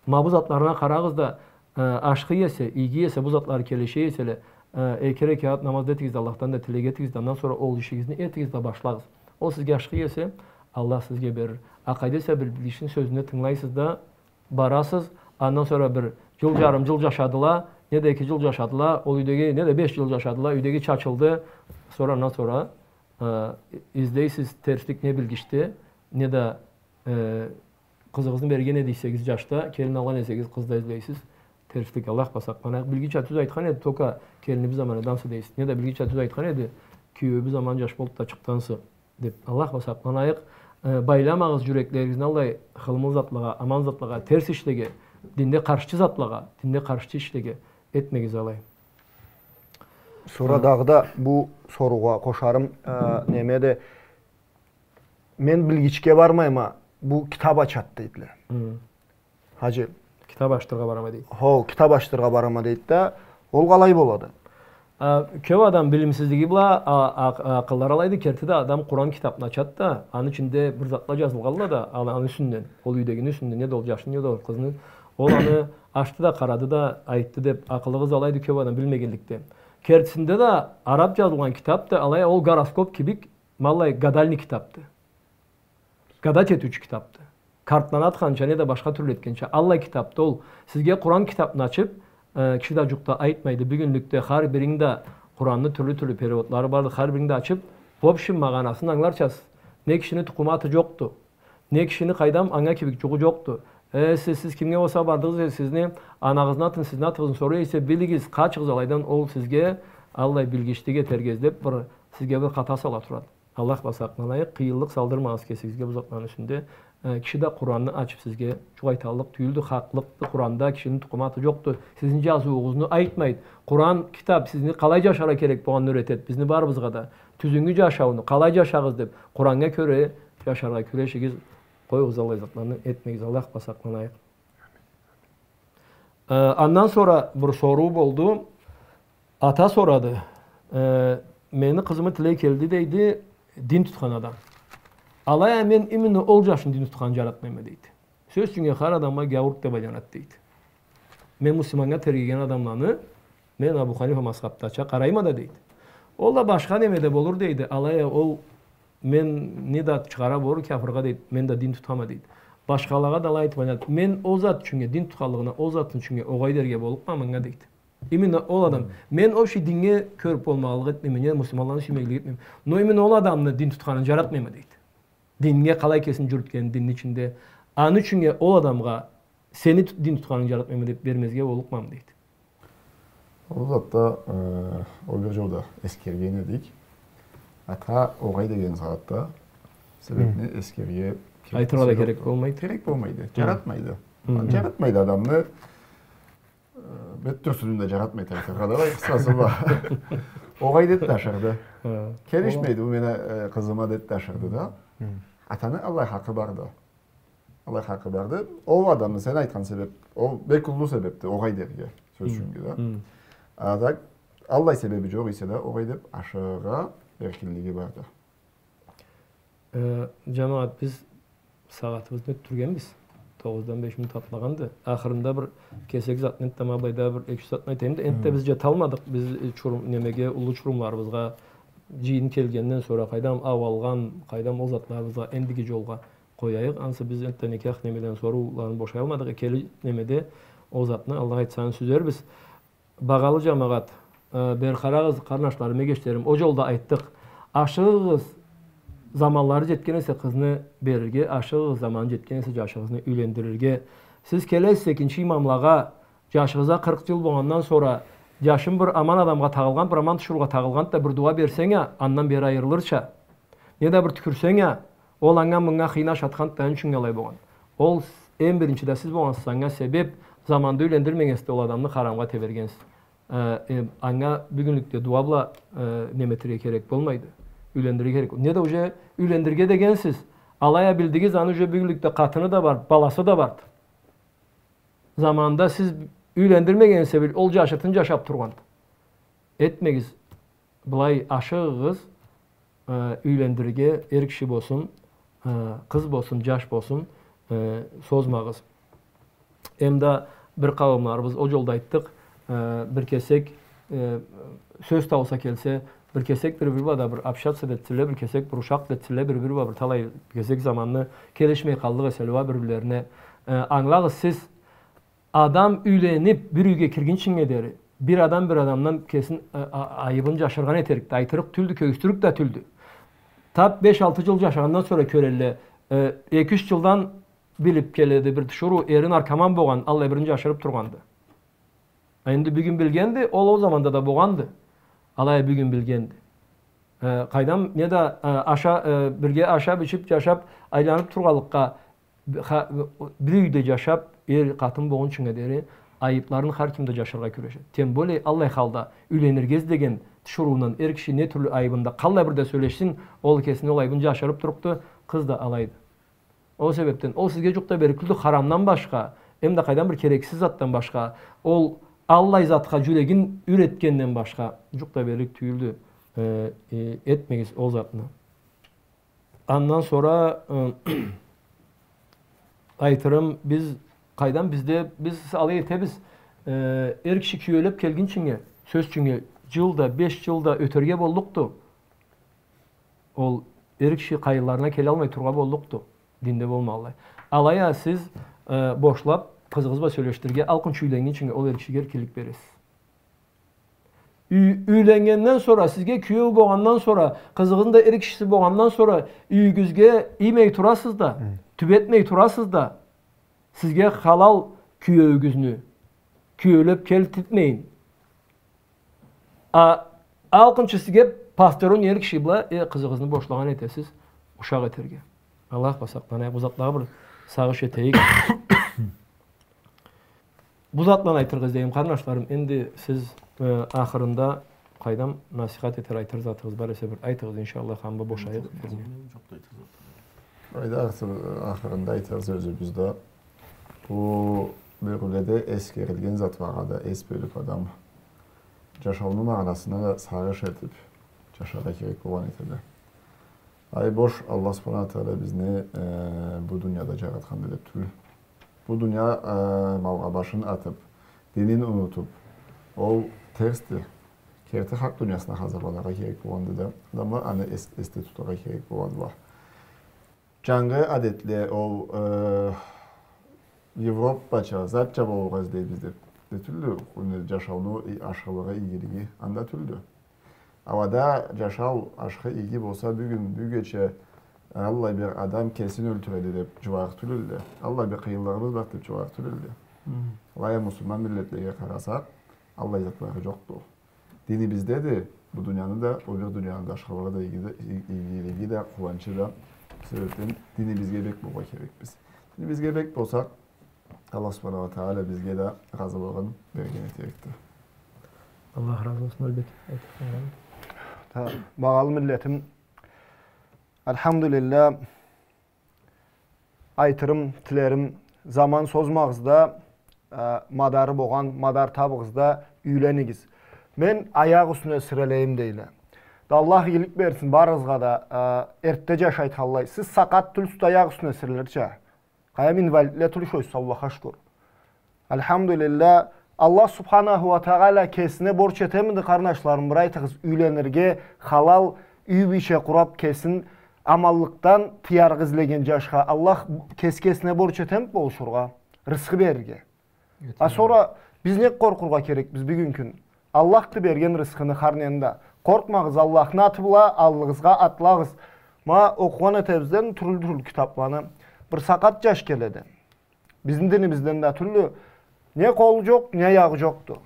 Ма бу затларына къарагъыз да, э, ашхы эсе, иги эсе, бу затлары келише эселе, э, эки рекят намаз да этигиз да, Аллахдан да тилек этигиз да, андан сора ол ишигизни этигиз да башлагъыз. Ол сизге ашхы эсе, Аллах сизге берир. А къайда эсе бир билгични сёзюне тынгылайсыз да, барасыз, андан сора бир джыл, джарым джыл джашадыла, неда эки джыл джашадыла, ол юйдеги, неда беш джыл джашадыла, юйдеги чачылды, сора андан сора, э, излейсиз терслик не билгичде, неда, э, къызыгъызны берген эди эсегиз джашда, келин алгъан эсегиз къызда излейсиз терслик. Аллах бла сакъланайыкъ. Билгича тюз айтхан эди, только келинибиз аман адамсы дейсиз. Неда билгича тюз айтхан эди, киеуюбюз аман джаш болуб да чыкъгъансы. Деб, Аллах бла сакъланайыкъ. Э, байламагъыз джюреклеригизни аллай хылымыл затлагъа, аман затлагъа, терс ишлеге, динде къаршчы затлагъа, динде къаршчы ишлеге этмегиз алай. Сора дагъыда бу соруугъа къошарым, э, немеди, мен билгичге бармайма, бу китаб ачады дейдиле. Хаджи. Китаб ачдыргъа барама дейди. Хо, китаб ачдыргъа барама дейди да, ол къалай болады? А, кёб адам билимсизлиги бла, а, а, акъыллары алайды, керти да адам Къуран китабны ачады да, аны ичинде бир затла джазылгъанла да, аны, аны юсюнден, ол юйдегини юсюнден, неда ол джашны, неда ол къызны, ол аны ачды да, къарады да, айтды деб, акъылыгъыз алайды кёб адам билмегенликден. Кертисинде да араб джазылгъан китаб да, алай а ол гороскоп кибик, Ма аллай гадальный китапды. Гадать этиучю китапды. Картланы атханча, неда башха тюрлю этгенча, аллай китапды ол. Сизге Къуран китапны ачып, э, киши да джукъ да айтмайды. Бюгюнлюкде хар биринг да, Къуранны тюрлю-тюрлю переводлары барды. Хар биринг да ачып, в общем, магъанасын ангыларчасыз. Не кишини тукъуму аты джокъду. Не кишини, къайдам, анга кибик джугъу джокъду. Э, сиз, сиз кимге болса бардыгъыз, э, сизни анагъызны атын, сизни атыгъызны сорай эсе, билигиз, къачыгъыз алайдан, ол сизге аллай билгичлик этерге излеп, бир, сизге бир къата сала турады. Аллах бла сакъланайыкъ, къыйынлыкъ салдырмагъыз кесигизге бу затланы юсюнде. Э, киши да Къуранны ачып сизге джукъ айталлыкъ тюйюлдю, хакълыкъды. Къуранда кишини тукъуму аты джокъду. Сизни джазыуугъузну айтмайды. Къуран китап сизни къалай джашаргъа керек болгъанын юретеди бизни барыбызгъа да. Тюзюнгю джашауну, къалай джашагъыз деп, Къураннга кёре джашаргъа кюрешигиз, къоюгъуз аллай затланы, этмегиз, Аллах бла сакъланайыкъ. Э, андан сора бир соруу болду. Ата сорады. Э, мени къызымы тилей келди, дейди, дин тутхан адам. Алай а мен именно ол джашны дин тутханын джаратмайма, дейди. Сёз ючюннге, хар адамгъа гяуурк деп айланады, дейди. Мен муслиманнга тергеген адамланы, мен Абу Ханифа мазхабдача къарайма да, дейди. Ол да башха немеде болур, дейди. Алай а ол мен не да чыгъара болур кяфыргъа, дейди. Мен да дин тутама, дейди. Башхалагъа да алай айтып айланады. Мен ол зат ючюннге, дин тутханлыгъына, ол затны ючюннге огъай дерге боллукъма анга, дейди. Именно ол адам. Мен вообще диннге кёрюп болмагъанлыкъ этмейме, не муслиманланы сюймейлик этмейме. Но именно ол адамны дин тутханын джаратмайма, дейди. Диннге къалай кесин джюрютгенин динни ичинде. Аны ючюннге ол адамгъа сени тут-, дин тутханынгы джаратмайма деп бермезге боллукъмамы, дейди. Ол затда, э, ол бир джолда эсгерген эдик. Ата огъай деген затда себебни эсгерге керек болмайды. Керек болмайды. Джаратмайды. Джаратмайды адамны, э, бет тюрсюнюн да джаратмайды айтыргъа да, къысхасы бла. Огъай деди да ашырды. Келишмейди бу мени, э, къызыма деди да ашырды да. Атаны аллай хакъы барды. Аллай хакъы барды. Ол адамны сен айтхан себеп, ол бек уллу себепди, огъай дерге, сёз ючюннге да. А так, аллай себеби джокъ эсе да, огъай деп ашырыргъа эркинлиги барды. Э, джамагъат, биз сагъатыбызны ётдюргенбиз. Тогъуздан беш минут атлагъанды. Ахырында бир кесек затны, энтда ма былайда бир эки-юч затны айтайым да, энтда биз джеталмадыкъ. Биз, э, чурум-, немеге, уллу чурумларыбызгъа, джыйын келгенден сора, къайдам, ау алгъан, къайдам, ол затларыбызгъа, эндиги джолгъа къояйыкъ. Ансы биз энтда никях немеден сорууларын бошаялмадыкъ. Келир немеде ол затны, Аллах айтса, сюзербиз. Багъалы джамагъат, э, бери къарагъыз, къарнашларым, эгечлерим, ол джолда айтдыкъ. Ашыгъыз, заманлары джетген эсе къызны берирге, ашыгъыз, заманы джетген эсе джашыгъызны юйлендирирге. Сиз келесиз экинчи имамлагъа, джашыгъызгъа къыркъ джыл болгъандан сора, джашым бир аман адамгъа тагъылгъан, бир аман тиширыугъа тагъылгъан да бир дуа берсенг а, андан бери айырылырча. Неда бир тюкюрсенг а, ол анга-мынга хыйны ашатхан да, аны ючюн алай болгъан. Ол с-, эм биринчи да сиз болгъансыз анга себеп, заманда юйлендирмегенсиз да ол адамны, харамгъа тебергенсиз. Э, э, анга бюгюнлюкде дуа бла, э, неметирге керек болмайды. Юйлендирирге керек. Неда уже юйлендирирге дегенсиз. Алай а билдигиз, аны уже бюгюнлюкде къатыны да бар, баласы да бар. Заманында сиз юйлендирмеген эсегиз, ол джашыртын джашап тургъанды. Этмегиз, былай ашыгъыз, э, юйлендирирге, эр киши болсун, э, къыз болсун, джаш болсун, э, созмагъыз. Эм да бир къауумларыбыз, ол джолда айтдыкъ, э, бир кесек, э, сёз тауса келсе, бир кесек бир-бири бла да бир общаться да этсинле, бир кесек бир ушакъ да этсинле, бир-бири бла бир талай кесек заманны келишмей къаллыкъ эселе уа бир-бирлерине. Э, ангылагъыз сиз, адам юйленип бир юйге киргинчинге дери, бир адам бир адамдан кесин, э, а-, айыбын джашыргъан этерик да, айтырыкъ тюлдю, кёргюзтюрюк да тюлдю. Тап беш-алты джыл джашагъандан сора кёрелле, э, эки-юч джылдан билип келеди бир тиширыу, эри наркоман болгъан, аллай бирин джашырып тургъанды. А энди бюгюн билгенди, ол, ол заманда да болгъанды. Алай а бюгюн билгенди. Э, къайдам, неда, э, аша-, э, бирге ашап, ичип, джашап, айланып тургъанлыкъгъа, б-, ха-, бир юйде джашап, эр, къатын болгъунчунга дери, айыпларын хар ким да джашыргъа кюрешеди. Тем более, аллай халда юйленирге излеген тиширыудан эр киши не тюрлю айыбын да, къаллай бир да сёлешсин, ол кесини ол айыбын джашырып турупду, къыз да алайды. Ол себепден, ол сизге джукъ да берлик тюлдю, харамдан башха, эм да къайдам бир керексиз затдан башха, ол аллай затха джюрегин юйретгенден башха, джукъ да берлик тюйюлдю, э, э, этмегиз ол затны. Андан сора, э, айтырым, биз, къайдам, бизде, биз алай этебиз, э, эр киши кюелеп келгинчинге, сёз ючюннге, джыл да, беш джыл да ётерге боллукъду. Ол эр киши къайынларына келалмай тургъа боллукъду. Динде болмагъанлай. Алай а сиз, э, бошлап, къызыгъыз бла сёлешдирирге, алкъын ючюн юйленнгинчинге ол эр кишиге эркинлик бересиз. Юй-, юйленнгенден сора, сизге киеу болгъандан сора, къызыгъызны да эр кишиси болгъандан сора, юйюгюзге иймей турасыз да, тюбетмей турасыз да, сизге халал киеуюгюзню киеулеп келтиртмейин. А алкъын ючюн сизге посторонний эр киши бла, э, къызыгъызны бошлагъан этесиз, ушакъ этерге. Аллах бла сакъланайыкъ, бу затлагъа бир сагъыш этейик. Бу затланы айтыргъа излейме, къарнашларым. Энди сиз, э, ахырында къайдам насихат этер, айтыр затыгъыз бар эсе, бир айтыгъыз, иншаллах, анда бошайыкъ. Къайда ахыр-, ахырында айтыр сёзюбюз да, бу бёрюледе эсгерилген затларгъа да эс бёлюп адам, джашауну магъанасына да сагъыш этип, джашаргъа керек болгъан этеди. Ай бош, Аллах Субханаху Тагъала бизни, э, бу дунияда джаратханды деп тюл. Бу дуния, э, малгъа башын атып, динин унутуп, ол терсди. Керти хакъ дуниясына хазырланыргъа керек болгъанды да, адамла аны эс-, эсде тутаргъа керек болгъандыла. Джангы адетле, ол, э, европача, затча болургъа излейбиз деп, деп тюлдю, джашауну и-, ашхылыгъы, игилиги, анда тюлдю. Алада джашау ашхы, иги болса, бюгюн, бюгече аллай бир адам кесин ёлтюреди деп джууарыкъ тюлдюле. Аллай бир къыйынлыгъыбыз бар деп джууарыкъ тюлдюле. Алай а муслиман миллетлеге къарасакъ, аллай затлары джокъду. Динибиздеди бу дунияны да, ол бир дунияны да ашхылыгъы да, иги-, и-, игилиги да, къууанчы да. Себебден динибизге бек болургъа керекбиз. Динибизге бек болсакъ, Аллах Субханаху Тагъала бизге да разылыгъын берген этерикди. Аллах разы болсун, Альберт. Айт. Та, багъалы миллетим, альхамдулиллах, айтырым, тилерим, заман созмагъыз да, э, мадары болгъан, мадар табыгъыз да, юйленигиз. Мен аякъ юсюне сирелейим дейле. Да Аллах игилик берсин барыгъызгъа да, э, эртде джаш айтханлай. Сиз сакъат тюлсюз да аякъ юсюне сирелирча. Къайдам, инвалидле тюлсюз, Аллахха шукур. Альхамдулиллах, Аллах Субханаху уа Тагъала кесине борч этемиди, къарнашларым, бир айтыгъыз, юйленирге, халал юй бийче къурап, кесин аманлыкъдан тыяргъа излеген джашха Аллах кес-, кесине борч этемиди болушургъа, рысхы берирге? А сора биз нек къоркъургъа керекбиз бюгюн кюн? Аллахды берген рысхыны хар нени да. Къоркъмагъыз, Аллахны аты бла аллыгъызгъа атлагъыз. Ма окъугъан этебиз да тюрлю-тюрлю китапланы. Бир сакъат джаш келеди. Бизни динибизден да тюрлю. Не къолу джокъ, не аягъы джокъду.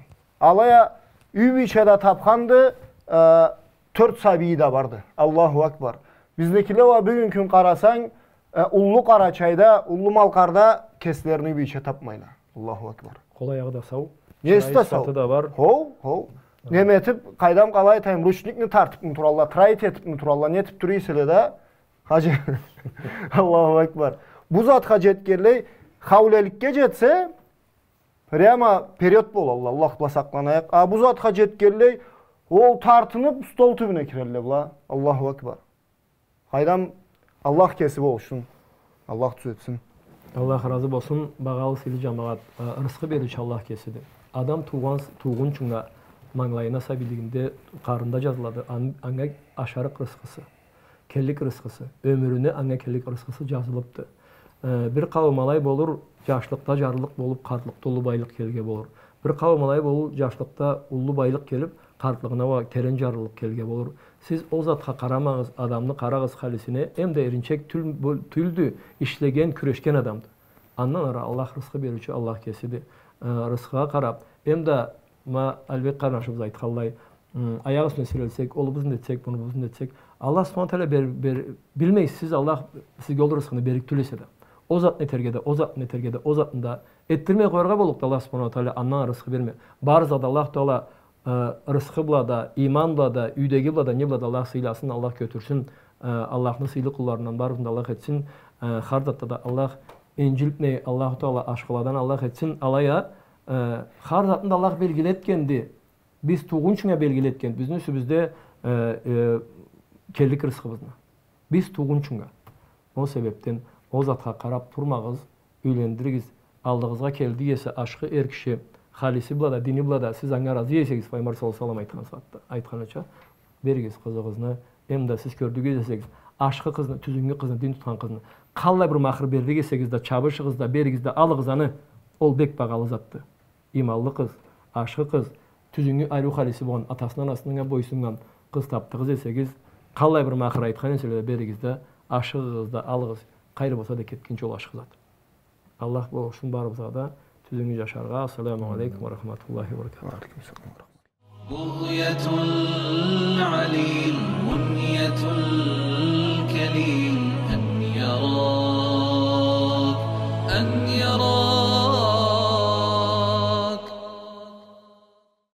Алай а юй бийче да тапханды, э, тёрт сабийи да барды. Аллаху акбар. Бизникиле уа бюгюн кюн къарасанг, э, Уллу Къарачайда, Уллу Малкъарда кеслерине юй бийче тапмайла. Аллаху акбар. Къол аягъы да сау. Неси да сау. Чырайы, сыфаты да бар. Хоу, хоу. Неме этип, къайдам, къалай айтайым, ручникни тартыпмы туралла, троить этипми туралла, нетип тура эселе да, хаджи. Аллаху акбар. Бу затха джетгенлей, хаулеликге джетсе, прямо вперёд болалла, Аллах бла сакъланайыкъ. А бу затха джетгенлей, ол тартынып, стол тюбюне кирелле была. Аллаху акбар. Къайдам, Аллах кеси болушсун. Аллах тюзетсин. Аллах разы болсун, багъалы сыйлы джамагъат. Э, рысхы бериучю Аллах кесиди. Адам туугъан с-, туугъунчунга, мангылайына сабийлигинде, къарнында джазылады. Ан-, анга ашарыкъ рысхысы, келлик рысхысы, ёмюрюне анга келлик рысхысы джазылыпды. Э, бир къауум алай болур, джашлыкъда джарлылыкъ болуп, къартлыкъда уллу байлыкъ келирге болур. Бир къауум алай болур, джашлыкъда уллу байлыкъ келип, къартлыгъына уа терен джарлылыкъ келирге болур. Сиз ол затха къарамагъыз, адамны къарагъыз халисине, эм да эринчек тюл-, бу-, тюлдю, ишлеген, кюрешген адамды. Андан ары Аллах рысхы бериучю Аллах кесиди. Э, рысхыгъа къарап, эм да ма Албек къарнашыбыз айтханлай, м, аякъ юсюне сирелсек, олубузну этсек, мунубузну этсек, Аллах Субханаху Тагъала бер-, бер-, билмейсиз, Аллах сизге ол рысхыны берлик тюл эсе да. Ол затны этерге да, ол затны этерге да, ол затны да этдирмей къояргъа боллукъду Аллах Субханаху Тагъала, андан рысхы бермей. Барыгъызгъа да Аллах Тагъала, э, рысхы бла да, иман бла да, юйдеги бла да, не бла да Аллах сыйласын, Аллах кётюрсюн. Э, Аллахны сыйлы къулларындан барыгъызны да Аллах этсин. Э, хар затда да Аллах инжилтмей, Аллаху Тагъала ашхыладан Аллах этсин. Алай а, э, хар затны да Аллах белгили этгенди. Биз туугъунчунга белгили этген, бизни юсюбюзде, э, э, келлик рысхыбызны. Биз туугъунчунга. Ол себепден ол затха къарап турмагъыз, юйлендиригиз, аллыгъызгъа келди эсе ашхы эр киши, халиси бла да, дини бла да, сиз анга разы эсегиз, Пайгъамбар саллаллаху алейхи ва саллам айтхан сагъатда, айтханыча, беригиз къызыгъызны, Эм да сиз кёрдюгюз эсегиз, ашхы къызны, тюзюнгю къызны, дин тутхан къызны, къаллай бир махыр берлик эсегиз да, чабышыгъыз да, беригиз да, алыгъыз аны, ол бек багъалы затды. Иманлы къыз, ашхы къыз, тюзюнгю ариу халиси болгъан, атасына, анасына бойсуннган къыз тапдыгъыз эсегиз, къаллай бир махыр айтхан эселе да, беригиз да, ашыгъыгъыз да, алыгъыз, къайры болса да кетгинчи ол ашхы зат. Аллах болушсун барыбызгъа да тюзюнгю жашаргъа. Ассаламу алейкум ва рахматуллахи ва баракатуху. بغية العليل